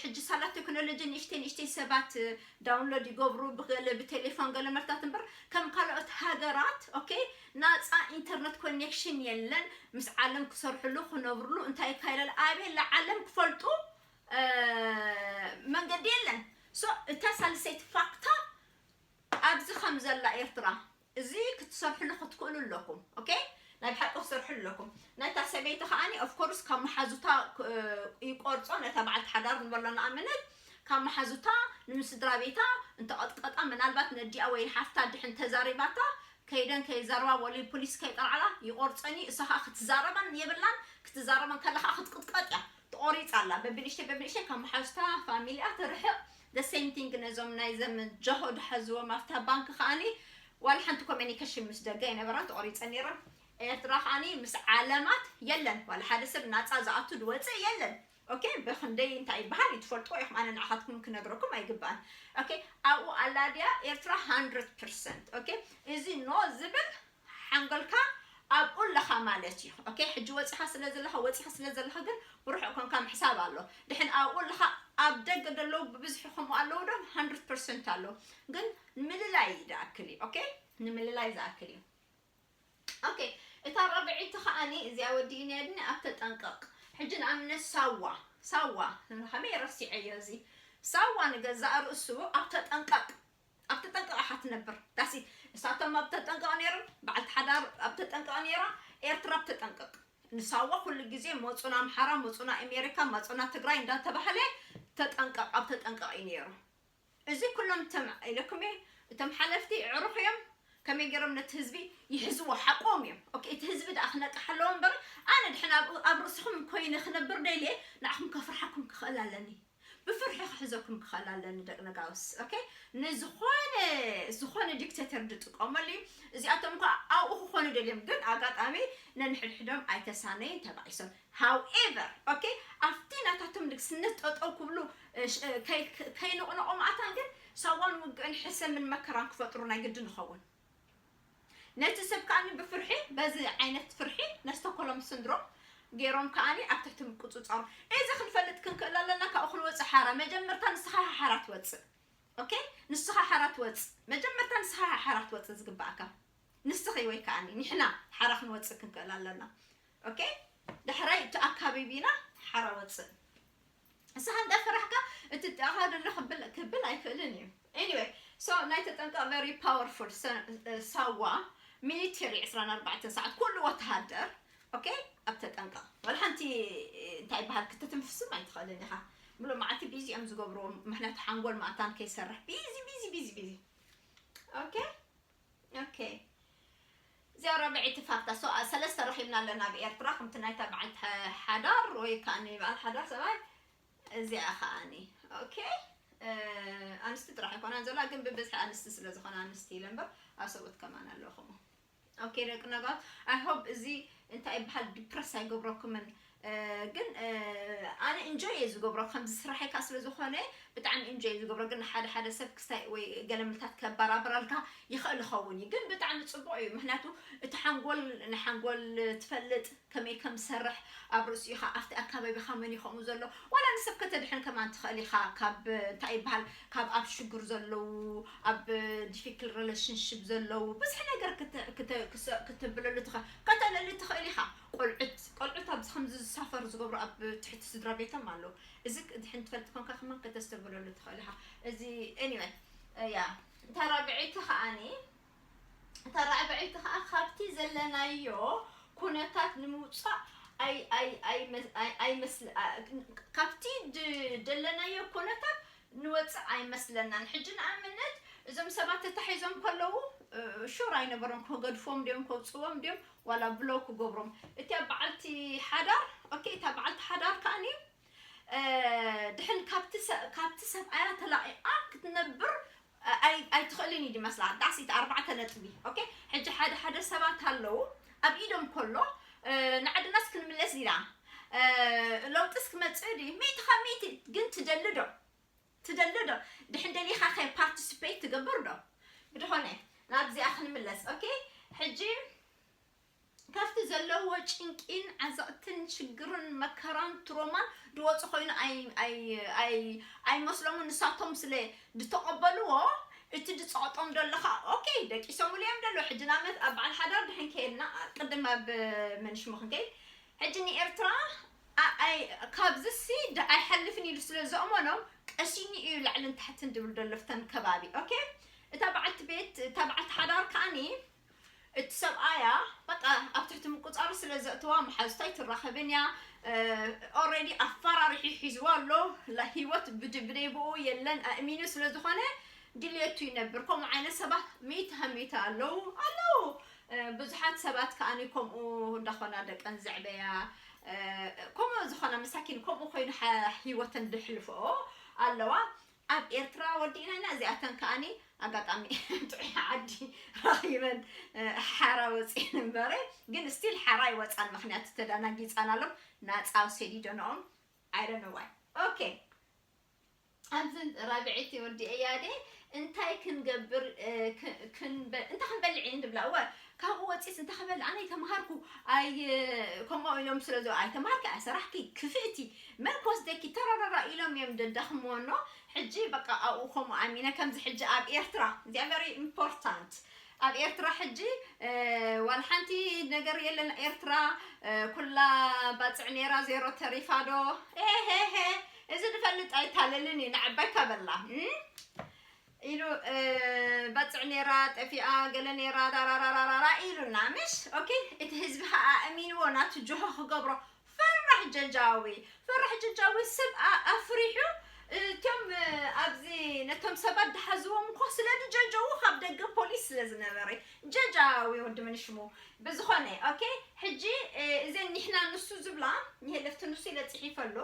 ሕጂ ሳላ ቴክኖሎጂ ንእሽተይ ንእሽተይ ሰባት ዳውንሎድ ይገብሩ ብገለ ብቴሌፎን ገለ መልታት እምበር ከም ካልኦት ሃገራት፣ ኦኬ፣ ናጻ ኢንተርነት ኮኔክሽን የለን። ምስ ዓለም ክሰርሕሉ ክነብርሉ እንታይ ይካየደል ኣበየላ ዓለም ክፈልጡ መንገዲ የለን። ሶ እታ ሳልሰይቲ ፋክታ ኣብዚ ከም ዘላ ኤርትራ እዚ ክትሰርሕሉ ክትክእሉ ኣለኩም። ኦኬ፣ ናይ ብሓቂ ክትሰርሕሉ ኣለኩም። ናይታ ሰበይቲ ከዓኒ ኦፍኮርስ ካብ መሓዙታ ይቆርጾ። ነታ በዓልቲ ሓዳር ንበሎ ንኣምነት ካብ መሓዙታ ንምስድራ ቤታ እንተቐጥቀጣ፣ ምናልባት ነዲኣ ወይ ንሓፍታ ድሕን ተዛሪባታ ከይደን ከይዛረባ ወሊ ፖሊስ ከይጠርዓላ ይቆርጸኒ። እሳ ከዓ ክትዛረበን የብላን። ክትዛረበን ከላ ከዓ ክትቅጥቀጥ እያ። ተቆሪጻ ኣላ። በብንእሽተይ በብንእሽተይ ካብ መሓዙታ ፋሚሊኣ ትርሕቕ። The same thing ነዞም ናይ ዘም ጃሆ ድሓዝዎም ኣብታ ባንክ ከዓኒ ዋላ ሓንቲ ኮሚኒኬሽን ምስ ደገ ኣይነበራን። ተቆሪጸን ነይረን። ኤርትራ ከዓኒ ምስ ዓለማት የለን። ዋላ ሓደ ሰብ ናጻ ዝኣቱ ዝወፅእ የለን። ኦኬ፣ ብክንደይ እንታይ ይበሃል ይትፈልጥዎ ኢኹም። ኣነ ንዓኻትኩም ክነግረኩም ኣይግባእን። ኦኬ፣ ኣብኡ ኣላ ድያ ኤርትራ? ሃንድረድ ፐርሰንት። ኦኬ፣ እዚ ኖ ዝብል ሓንጎልካ ኣብኡ ኣለኻ ማለት እዩ። ኦኬ፣ ሕጂ ወፂኻ ስለ ዘለኻ ወፂኻ ስለ ዘለኻ ግን ብርሑቕ ኮንካ ምሕሳብ ኣሎ። ድሕን ኣብኡ ኣለኻ ኣብ ደገ ዘለዉ ብብዝሒ ከምኡ ኣለዉ ዶ? ሃንድረድ ፐርሰንት ኣለዉ። ግን ንምልላይ ዝኣክል እዩ። ኦኬ፣ ንምልላይ ዝኣክል እዩ። ኦኬ፣ እታ ራብዐይቲ ከዓኒ እዚኣ ወዲእናያ ድኒ ኣብ ተጠንቀቕ። ሕጂ ንኣብነት ሳዋ ሳዋ ከመይ ረሲዐዮ እዚ ሳዋ ንገዛእ ርእሱ ኣብ ተጠንቀቕ ኣብ ተጠንቀቕ ኢኻ ትነብር። ዳሲ እሳቶም ኣብ ተጠንቀቕ ነይሮም፣ በዓልቲ ሓዳር ኣብ ተጠንቀቕ ነይራ፣ ኤርትራ ኣብ ተጠንቀቕ። ንሳዋ ኩሉ ግዜ መፁና ኣምሓራ መፁና ኣሜሪካ መፁና ትግራይ እንዳተባህለ ተጠንቀቕ ኣብ ተጠንቀቕ እዩ ነይሩ። እዚ ኩሎም እቶም ኢለኩም እየ እቶም ሓለፍቲ ዕሩኽ እዮም። ከመይ ገይሮም ነቲ ህዝቢ ይሕዝዎ ሓቆም እዮም። ኦኬ፣ እቲ ህዝቢ ደኣ ክነቅሕ ኣለዎ እምበር ኣነ ድሕን ኣብ ኣብ ርእስኹም ኮይነ ክነብር ደልየ ንዓኹም ከፍርሓኩም ክኽእል ኣለኒ። ብፍርሒ ክሕዘኩም ክኽእል ኣለኒ ደቂ ነጋውስ። ኦኬ፣ ንዝኾነ ዝኾነ ዲክቴተር ዝጥቀመሉ እዩ። እዚኣቶም እኳ ኣብኡ ክኾኑ ደልዮም ግን ኣጋጣሚ ነንሕድሕዶም ኣይተሳነይን ተባኢሶም። ሃውኤቨር ኦኬ፣ ኣብቲ ናታቶም ንግስነት ጠጠው ክብሉ ከይንቕንቖ ማእታን ግን ሳዋን ውግእን ሕሰምን መከራን ክፈጥሩ ናይ ግድን ይኸውን። ነቲ ሰብ ከዓኒ ብፍርሒ በዚ ዓይነት ፍርሒ ነስቶኮሎም ስንድሮም ገይሮም ከዓኒ ኣብ ትሕቲ ምቁፅፃሩ እዚ ክንፈልጥ ክንክእል ኣለና። ካብኡ ክንወፅእ ሓራ መጀመርታ ንስኻ ሓራ ትወፅእ። ኦኬ፣ ንስኻ ሓራ ትወፅእ መጀመርታ ንስኻ ሓራ ትወፅእ ዝግባእካ ንስኺ ወይ ከዓኒ ንሕና ሓራ ክንወፅእ ክንክእል ኣለና። ኦኬ፣ ዳሕራይ እቲ ኣካቢቢና ሓራ ወፅእ። ንስኻ እንዳፈራሕካ እቲ ጥቓኻ ዘሎ ክብል ክብል ኣይክእልን እዩ። Anyway, so ናይ ተጠንቀቕ very powerful። ሳዋ ሚሊተሪ ዕስራን ኣርባዕተን ሰዓት ኩሉ ወተሃደር ኦኬ ኣብ ተጠንቀቕ። ወላ ሓንቲ እንታይ ይበሃል ክትትንፍስም ኣይትኽእልን ኢኻ። ሙሉእ መዓልቲ ቢዚ እዮም ዝገብርዎ፣ ምኽንያቱ ሓንጎል ማእታን ከይሰርሕ ቢዚ ቢዚ ቢዚ ቢዚ። ኦኬ ኦኬ፣ እዚኣ ራብዐይቲ ፋክታ። So ሰለስተ ረኺብና ኣለና ኣብ ኤርትራ፣ ከምቲ ናይታ በዓልቲ ሓዳር ወይ ከዓኒ በዓል ሓዳር ሰብኣይ። እዚኣ ከዓኒ ኦኬ፣ ኣንስቲ ጥራሕ ኣይኮናን ዘላ፣ ግን ብብዝሒ ኣንስቲ ስለ ዝኾነ ኣንስቲ ኢለ እምበር ኣብ ሰብኡት ከማን ኣለኹም። ኦኬ ደቂ ነጋት፣ I hope እዚ እንታይ ይበሃል ዲፕረስ ኣይገብረኩምን። ግን ኣነ ኢንጆይ እየ ዝገብሮ፣ ከምዚ ስራሐይ ከዓ ስለ ዝኾነ ብጣዕሚ ኢንጆይ እየ ዝገብሮ። ግን ሓደ ሓደ ሰብ ክስታይ ወይ ገለ ምልታት ከባራብረልካ ይኽእል ይኸውን እዩ፣ ግን ብጣዕሚ ፅቡቕ እዩ። ምክንያቱ እቲ ሓንጎል ንሓንጎል ትፈልጥ ከመይ ከም ዝሰርሕ ኣብ ርእሲኡ ኢኻ ኣብቲ ኣካባቢኻ መን ይኸምኡ ዘሎ ዋላ ንሰብ ከተድሕን ከማን ትኽእል ኢኻ። ካብ እንታይ ይበሃል ካብ ኣብ ሽግር ዘለዉ ኣብ ዲፊክል ሪሌሽንሽፕ ዘለዉ ብዙሕ ነገር ክተብለሉ ትኽእል ከተለሊ ትኽእል ኢኻ። ቆልዑት ቆልዑት ኣብዚ ከምዚ ዝሳፈር ዝገብሩ ኣብ ትሕቲ ስድራ ቤቶም ኣለዉ። እዚ ድሕን ትፈልጥ ኮንካ ከማን ከተስተብለሉ ትኽእል ኢኻ። እዚ ኤኒወይ ያ እታ ራብዐይቲ ከዓኒ እታ ራብዐይቲ ከዓ ካብቲ ዘለናዮ ኩነታት ንምውፃእ ኣይ ኣይ ኣይ መስ- ኣይ- ኣይመስል ኣ- ካብቲ ድ- ደለናዮ ኩነታት ንወፅእ ኣይመስለናን። ሕጂ ንኣብነት እዞም ሰባት ተታሒዞም ከለዉ ሹር ኣይነበሮም፣ ክገድፎም ድዮም ከውፅዎም ድዮም ዋላ ብሎክ ክገብሮም። እቲኣ በዓልቲ ሓዳር ኦኬ፣ እታ በዓልቲ ሓዳር ከኣኒ ድሕን ካብቲ ሰብኣያ ተላቒቓ ክትነብር ኣይትኽእልን እዩ ዝመስላ። ዳስ እቲ ኣርባዕተ ነጥቢ ኦኬ። ሕጂ ሓደ ሓደ ሰባት ኣለዉ ኣብ ኢዶም ከሎ ንዓድናስ ክንምለስ ኢና፣ ለውጥስ ክመፅእ ድዩ? ሚእቲ ካብ ሚእቲ ግን ትደሊ ዶ? ትደሊ ዶ? ድሕን ደሊኻ ከ ፓርቲስፔት ትገብር ዶ? ብድኾነ ናብዚኣ ክንምለስ ኦኬ። ሕጂ ካብቲ ዘለዎ ጭንቂን ዓዘቕትን ሽግርን መከራን ትሮማን ድወፁ ኮይኑ ኣይመስሎምን። ንሳቶም ስለ ዝተቐበልዎ እቲ ዝፀቕጦም ደሎ ከዓ ኦኬ ደቂሶምሉ እዮም ደሎ። ሕጂ ናመት ኣብ በዓል ሓዳር ድሕን ከየልና ቅድም ኣብ መንሽሙ ክንከይድ ሕጂ ንኤርትራ ካብዚሲ ኣይሓልፍን ኢሉ ስለ ዘእመኖም ቀሲኒ እዩ ላዕልን ታሕትን ድብል ደሎ ፍተን ከባቢ ኦኬ። እታ በዓልቲ ቤት እታ በዓልቲ ሓዳር ከዓኒ እቲ ሰብኣያ በቃ ኣብ ትሕቲ ምቁፃሩ ስለ ዘእትዋ መሓዙታ ኣይትራኸብን እያ። ኦረዲ ኣፈራሪሒ ሒዝዋ ኣሎ። ህይወት ብደይብኡ የለን ኣእሚኑ ስለ ዝኾነ ድልየቱ ይነብር። ከምኡ ዓይነት ሰባት ሚእቲ ካብ ሚእቲ ኣለዉ ኣለዉ። ብዙሓት ሰባት ከዓኒ ከምኡ እንዳኾና ደቀን ዘዕበያ ከምኡ ዝኾና መሳኪን ከምኡ ኮይኑ ህይወተን ድሕልፍኦ ኣለዋ። ኣብ ኤርትራ ወዲእና ኢና እዚኣተን ከዓኒ ኣጋጣሚ ጥዑይ ዓዲ ረኺበን ሓራ ወፅኤን እምበረ ግን ስቲል ሓራ ይወፃን ምክንያቱ ተዳናጊፃን ኣሎም ናፃ ሰዲደንኦም ኣይደነዋይ ኦኬ። ኣብዚ ራብዐይቲ ወዲኤያ ደ እንታይ ክንገብር እንታይ ክንበልዕ እየ ንብላ እወ ካብኡ ወፂስ እንታይ ክበልዕ ኣነ ይተምሃርኩ ኣይ ከምኡ ኢሎም ስለ ዝ ኣይተምሃርኪ ኣይሰራሕኪ ክፍእቲ መን ክወስደኪ ተራራራ ኢሎም እዮም ደዳኽምዎ ኖ ሕጂ በቃ ኣብኡ ከምኡ ኣሚነ ከምዚ ሕጂ ኣብ ኤርትራ እዚኣ very important ኣብ ኤርትራ ሕጂ ዋላ ሓንቲ ነገር የለን ኤርትራ ኩላ ባፅዕ ነይራ ዜሮ ተሪፋ ዶ ሄሄሄ እዚ ንፈልጥ ኣይታለልን እዩ ንዓባይ ካበላ ኢሉ ባፅዕ ነይራ ጠፊኣ ገለ ነይራ ዳራራራራ ኢሉና ምሽ ኦኬ። እቲ ህዝቢ ከዓ ኣእሚንዎ ናቱ ጅሆ ክገብሮ ፈራሕ ጀጃዊ ፈራሕ ጀጃዊ ሰብ ኣፍሪሑ እቶም ኣብዚ ነቶም ሰባት ድሓዝዎም እኮ ስለ ድጀጀዉ ካብ ደገ ፖሊስ ስለ ዝነበረ ጀጃዊ ወዲ ምንሽሙ ብዝኾነ ኦኬ። ሕጂ እዘን ኒሕና ንሱ ዝብላ ንሄለፍቲ ንሱ ኢለ ፅሒፈ ኣሎ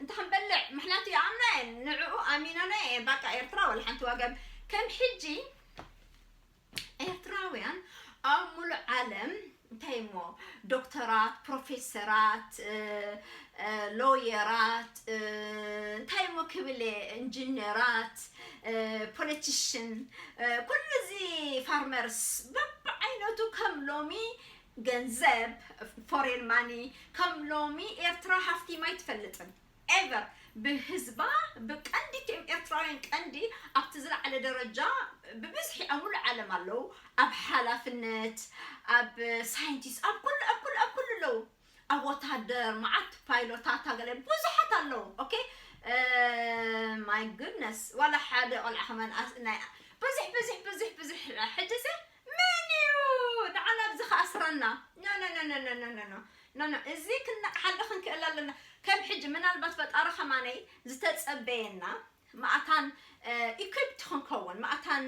እንተ ክንበልዕ ምክንያቱ ይኣምና እየን ንዕኡ ኣሚናና እየ ባቃ ኤርትራ ወላ ሓንቲ ዋጋ ከም ሕጂ ኤርትራውያን ኣብ ሙሉእ ዓለም እንታይ እሞ ዶክተራት ፕሮፌሰራት ሎየራት እንታይ እሞ ክብል እየ እንጂነራት ፖለቲሽን ኩሉ እዚ ፋርመርስ በብዓይነቱ ከም ሎሚ ገንዘብ ፎሬን ማኒ ከም ሎሚ ኤርትራ ሃፍቲማ ኣይትፈልጥን ኤቨር ብህዝባ ብቀንዲ እቲኦም ኤርትራውያን ቀንዲ ኣብቲ ዝለዓለ ደረጃ ብብዝሒ ኣብ ሙሉእ ዓለም ኣለዉ ኣብ ሓላፍነት ኣብ ሳይንቲስት ኣብ ኩሉ ኣብ ኩሉ ኣብ ኩሉ ኣለዉ ኣብ ወታደር መዓት ፓይሎታት ኣገለ ብዙሓት ኣለዉ ኦኬ my goodness ዋላ ሓደ ቆልዓ ከመን ናይ ብዙሕ ብዙሕ ብዙሕ ብዙሕ ሕጂ መን እዩ ንዓና ኣብዚ ክኣስረና no no no no no no no no no እዚ ክነቕሓሉ ክንክእል ኣለና ከም ሕጂ ምናልባት ፈጣሪ ከማነይ ዝተፀበየና ማእታን equipped ክንከውን ማእታን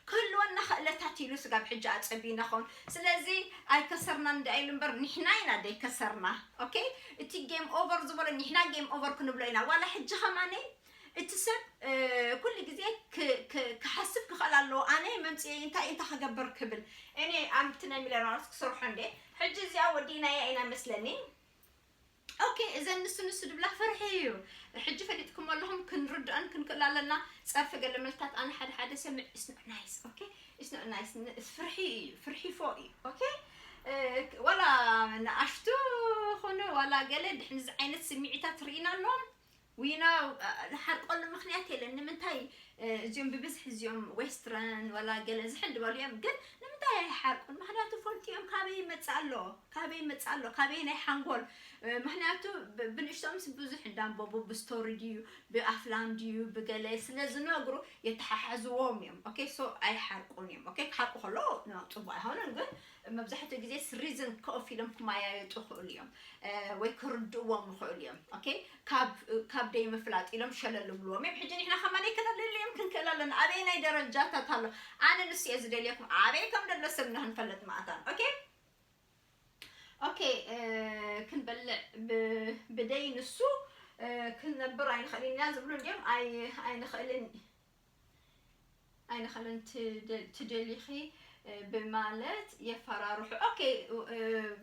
ክህልወና ክእለታት ኢሉ ስጋብ ሕጂ ኣፀቢና ኸውን ስለዚ ኣይከሰርና እንዳ ኢሉ እምበር ንሕና ኢና ደይከሰርና okay እቲ game over ዝበሎ ንሕና game over ክንብሎ ኢና ዋላ ሕጂ ከማነይ እቲ ሰብ ኩሉ ግዜ ክሓስብ ክኽእል ኣለዎ ኣነ መምፅኤ እንታይ እንታይ ክገብር ክብል እኔ ኣብቲ ናይ ሚለናርስ ክሰርሖ እንደ ሕጂ እዚኣ ወዲናያ ኢና መስለኒ okay እዘን ንሱ ንሱ ድብላ ፍርሒ እዩ ሕጂ ፈሊጥኩም ኣለኹም ክንርድኦን ክንክእል ኣለና ፀርፊ ገለ መልታት ኣነ ሓደ ሓደ ሰምዕ it's not nice okay it's not nice ፍርሒ እዩ ፍርሒ ፎ እዩ okay ወላ ንኣሽቱ ኾነ ዋላ ገለ ድሕንዚ ዓይነት ስምዒታት ርኢና ኣለዎም ዊና ዝሓርቀሉ ምክንያት የለን ንምንታይ እዚኦም ብብዝሒ እዚኦም western ወላ ገለ ዝሕል ዝበሉ እዮም ግን ንምንታይ ኣይሓርቁን። ምክንያቱ ፈልጥዮም ካበይ ይመጽእ ኣሎ፣ ካበይ ይመጽእ ኣሎ፣ ካበይ ናይ ሓንጎል። ምክንያቱ ብንእሽቶምስ ብዙሕ እንዳንበቡ፣ ብስቶሪ ድዩ፣ ብኣፍላም ድዩ፣ ብገለ ስለ ዝነግሩ የተሓሓዝዎም እዮም። ኦኬ፣ ሶ ኣይሓርቁን እዮም። ኦኬ፣ ክሓርቁ ከሎ ጽቡቅ ኣይኮነን፣ ግን መብዛሕትኡ ግዜ ሪዝን ኮፍ ኢሎም ክመያየጡ ይኽእሉ እዮም። ወይ ክርድእዎም ይኽእሉ እዮም። ኦኬ፣ ካብ ካብ ደይ ምፍላጥ ኢሎም ሸለል ብልዎም እዮም። ሕጂ ንሕና ከማን ኣይከነልልዮም ክንክእል ኣለና። ኣበይ ናይ ደረጃታት ኣሎ? ኣነ ንሱ እየ ዝደልየኩም፣ ኣበይ ከም ደሎ ሰብ ንክንፈልጥ ማእታን። ኦኬ፣ ኦኬ፣ ክንበልዕ ብደይ ንሱ ክንነብር ኣይንኽእል ኢና ዝብሉ እንዲዮም። ኣይንኽእልን ኣይንኽእልን ትደሊኺ ብማለት የፈራርሑ። ኦኬ፣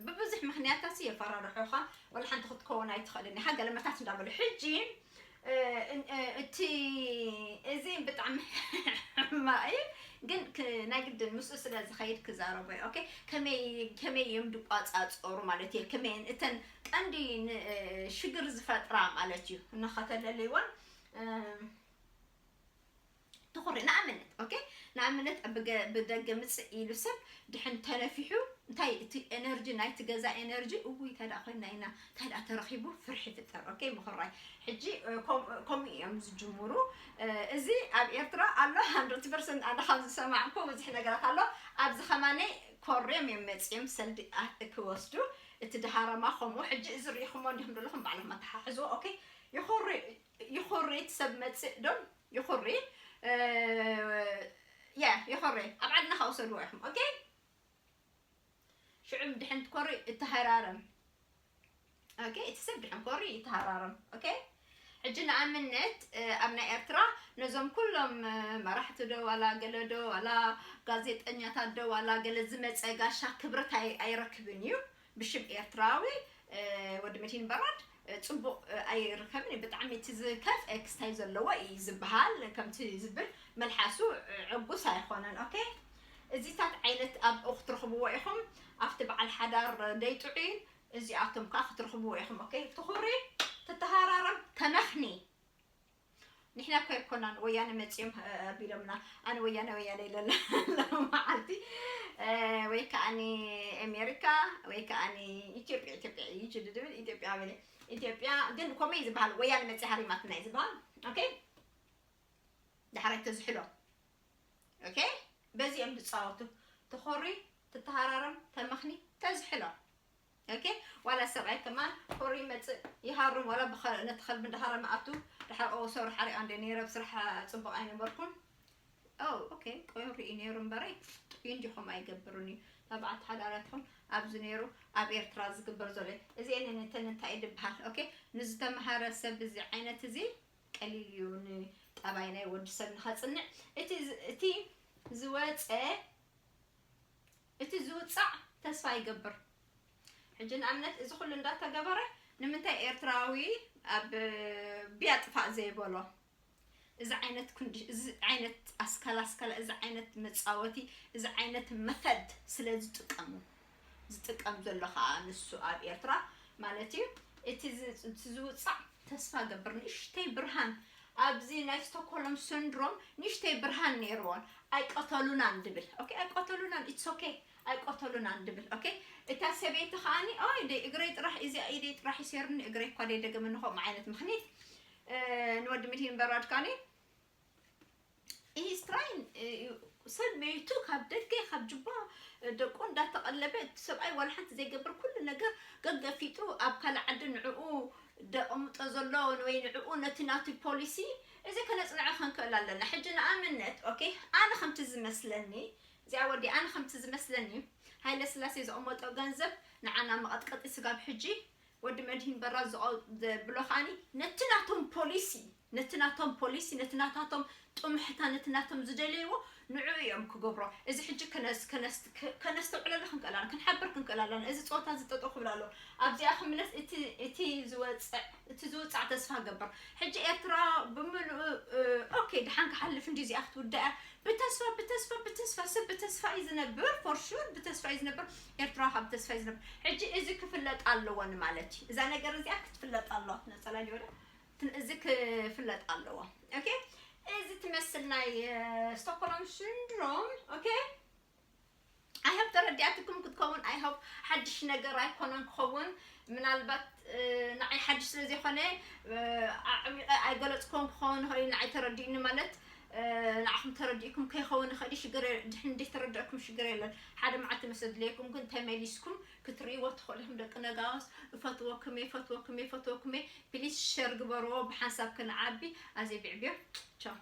ብብዙሕ ምክንያታት የፈራርሑኻ። ወላ ሓንቲ ክትከውን ኣይትኽእልን ኢኻ፣ ገለ መታት እንዳበሉ። ሕጂ እቲ እዚ ብጣዕሚ ሕማቕ እዩ፣ ግን ናይ ግድን ምስኡ ስለ ዝኸይድ ክዛረቦ እየ። ኦኬ፣ ከመይ ከመይ እዮም ድቋጻጸሩ ማለት እየ፣ ከመይ እተን ቀንዲ ሽግር ዝፈጥራ ማለት እዩ። እናኸተለለይወን ትኹሪ ንኣብነት። ኦኬ፣ ንኣብነት ብደገ ምፅእ ኢሉ ሰብ ድሕን ተነፊሑ፣ እንታይ እቲ ኤነርጂ ናይቲ ገዛ ኤነርጂ፣ እውይ እንታይ ደኣ ኮይና ኢና፣ እንታይ ደኣ ተረኺቡ፣ ፍርሒ ይፍጠር። ኦኬ፣ ምኹራይ። ሕጂ ከምኡ እዮም ዝጅምሩ። እዚ ኣብ ኤርትራ ኣሎ። ሃንድረድ ፐርሰንት ኣነ ካብ ዝሰማዕኩ ብዙሕ ነገራት ኣሎ። ኣብዚ ከማነይ ኮርዮም እዮም መፅዮም ሰልዲ ክወስዱ። እቲ ድሃረማ ከምኡ። ሕጂ እዚ ርኢኹሞ እንዲኹም ዘለኹም ባዕልኹም ኣተሓሕዝዎ። ኦኬ፣ ይኹሪ ይኹሪ እቲ ሰብ መፅእ ዶ ይኹሪ። ያ ይኹሪ። ኣብ ዓድና ከውሰድዎ ኢኹም። ኦኬ፣ ሽዑ ድሕን ትኮሪ እተሃራረም። ኦኬ፣ እቲ ሰብ ድሕን ኮሪ ይተሃራረም። ኦኬ፣ ሕጂ ንኣብነት ኣብ ናይ ኤርትራ ነዞም ኩሎም መራሕቲ ዶ ዋላ ገለ ዶ ዋላ ጋዜጠኛታት ዶ ዋላ ገለ ዝመፀ ጋሻ ክብረት ኣይረክብን እዩ። ብሽም ኤርትራዊ ወዲ መድሂን በራድ ፅቡቅ ኣይርከብን እዩ። ብጣዕሚ እቲ ዝከፍ ክስታይ ዘለዎ እዩ ዝበሃል። ከምቲ ዝብል መልሓሱ ዕጉስ ኣይኮነን። ኦኬ፣ እዚታት ዓይነት ኣብኡ ክትረኽብዎ ኢኹም። ኣብቲ በዓል ሓዳር ደይጥዑይን እዚኣቶም ከዓ ክትረኽብዎ ኢኹም። ኦኬ፣ ትኹሪ፣ ትተሃራረም፣ ተመኽኒ። ንሕና እኮ ኣይኮናን ወያነ መፂኦም ኣቢሎምና። ኣነ ወያነ ወያነ ኢለና መዓልቲ ወይ ከዓኒ ኣሜሪካ ወይ ከዓኒ ኢትዮጵያ። ኢትዮጵያ እዩ ችሉ ድብል ኢትዮጵያ በለ። ኢትዮጵያ ግን ኮመይ ዝበሃል ወያነ መፂ ሃሪማትና እዩ ዝበሃል። ኦኬ፣ ዳሕራይ ተዝሕሎ። ኦኬ፣ በዚ እዮም ዝፃወቱ። ተኾሪ፣ ትተሃራረም፣ ተመኽኒ፣ ተዝሕሎ። ኦኬ፣ ዋላ ሰብኣይ ከማን ኮሪ ይመፅእ ይሃርም። ዋላ ነቲ ከልቢ እንዳሃረመ ኣቱ ድሓር ኦ ሶሪ ሓሪኣ እንደ ነይረ ብስራሕ ፅቡቅ ኣይነበርኩን። ኦ ኦኬ፣ ቆይ ርኢ ነይሩ እምበረይ ጥዩ እንዲኹም ኣይገብርን እዩ። ተባዕት ሓዳራትኩም ኣብዚ ነይሩ ኣብ ኤርትራ ዝግበር ዘሎ እዚአን እንተን እንታይ ድበሃል። ኦኬ፣ ንዝተምሃረ ሰብ እዚ ዓይነት እዚ ቀሊል እዩ ንጠባይ ናይ ወዲ ሰብ ንኸፅንዕ። እቲ እቲ ዝወፀ እቲ ዝውፃዕ ተስፋ ይገብር። ሕጂ ንኣብነት እዚ ኩሉ እንዳተገበረ ንምንታይ ኤርትራዊ ኣብ ቢያ ጥፋእ ዘይበሎ? እዚ ዓይነት ኩንዲ እዚ ዓይነት ኣስካላ ኣስካላ እዚ ዓይነት መፃወቲ እዚ ዓይነት መተድ ስለ ዝጥቀሙ ዝጥቀም ዘሎ ከዓ ንሱ ኣብ ኤርትራ ማለት እዩ። እቲ ዝውፃዕ ተስፋ ገብር ንእሽተይ ብርሃን ኣብዚ ናይ ስቶኮሎም ሲንድሮም ንእሽተይ ብርሃን ነይርዎን ኣይቀተሉናን ድብል። ኦኬ፣ ኣይቀተሉናን፣ ኢትስ ኦኬ፣ ኣይቀተሉናን ድብል። ኦኬ፣ እታ ሰበይቲ ከዓኒ ኦይ ደይ እግረይ ጥራሕ እዚኣ ኢደይ ጥራሕ ይሴርኒ እግረይ እኳ ደይ ደገመኒ ከምኡ ዓይነት ምኽኒት ንወዲ ምድሂን በራድ ከዓኒ ይህ ስትራይን ሰብ መይቱ ካብ ደገ ካብ ጅባ ደቁ እንዳተቐለበ እቲ ሰብኣይ ዋላ ሓንቲ ዘይገብር ኩሉ ነገር ገገፊጡ ኣብ ካልእ ዓዲ ንዕኡ ደቐምጦ ዘሎ ወይ ንዕኡ ነቲ ናቱ ፖሊሲ እዚ ከነፅንዖ ክንክእል ኣለና። ሕጂ ንኣብነት ኦኬ ኣነ ከምቲ ዝመስለኒ እዚኣ ወዲ ኣነ ከምቲ ዝመስለኒ ሃይለ ስላሴ ዘቐመጦ ገንዘብ ንዓና መቐጥቀጢ ስጋብ ሕጂ ወዲ መድሂን በራ ዘብሎ ከዓኒ ነቲ ናቶም ፖሊሲ ነቲ ናቶም ፖሊሲ ነቲ ናታቶም ጥሙሕታ ነቲ ናቶም ዝደለይዎ ንዕኡ እዮም ክገብሮ። እዚ ሕጂ ከነስተውዕለሉ ክንክእል ኣለና፣ ክንሓብር ክንክእል ኣለና። እዚ ፀወታ እዚ ጠጠው ክብል ኣለዎ። ኣብዚኣ ክምለስ እቲ ዝወፅዕ እቲ ዝውፃዕ ተስፋ ገብር። ሕጂ ኤርትራ ብምልኡ ኦኬ ድሓን ክሓልፍ እንዲ እዚኣ ክትውዳእ እያ። ብተስፋ ብተስፋ ብተስፋ ሰብ ብተስፋ እዩ ዝነብር። ፎር ሹር ብተስፋ እዩ ዝነብር። ኤርትራ ካብ ተስፋ እዩ ዝነብር። ሕጂ እዚ ክፍለጥ ኣለዎ ንማለት እዩ። እዛ ነገር እዚኣ ክትፍለጥ ኣለዋ። ነፀላ ዲወደ እዚ ክፍለጥ ኣለዎ። ኦኬ እዚ ትመስል ናይ ስቶክሆልም ሲንድሮም። ኦኬ I hope ተረዲኣትኩም ክትከውን። I hope ሓድሽ ነገር ኣይኮነን ክኸውን። ምናልባት ንዓይ ሓድሽ ስለ ዘይኮነ ኣዕሚቐ ኣይገለፅኮን ክኸውን ይኽእል። ንዓይ ተረዲእኒ ማለት ንዓኹም ተረዲእኩም ከይኸውን ይኽእል። ሽግር ድሕን እንዴት ተረዳእኩም ሽግር የለን። ሓደ መዓልቲ መሰ ድልየኩም ግን ተመሊስኩም ክትርእይዎ ትኽእሉ ኢኹም። ደቂ ነጋውስ እፈትወኩም እየ፣ እፈትወኩም እየ፣ እፈትወኩም እየ። ፕሊስ ሸር ግበርዎ ብሓንሳብ ክንዓቢ። ኣዜ ቢዕቢዮ ቻው።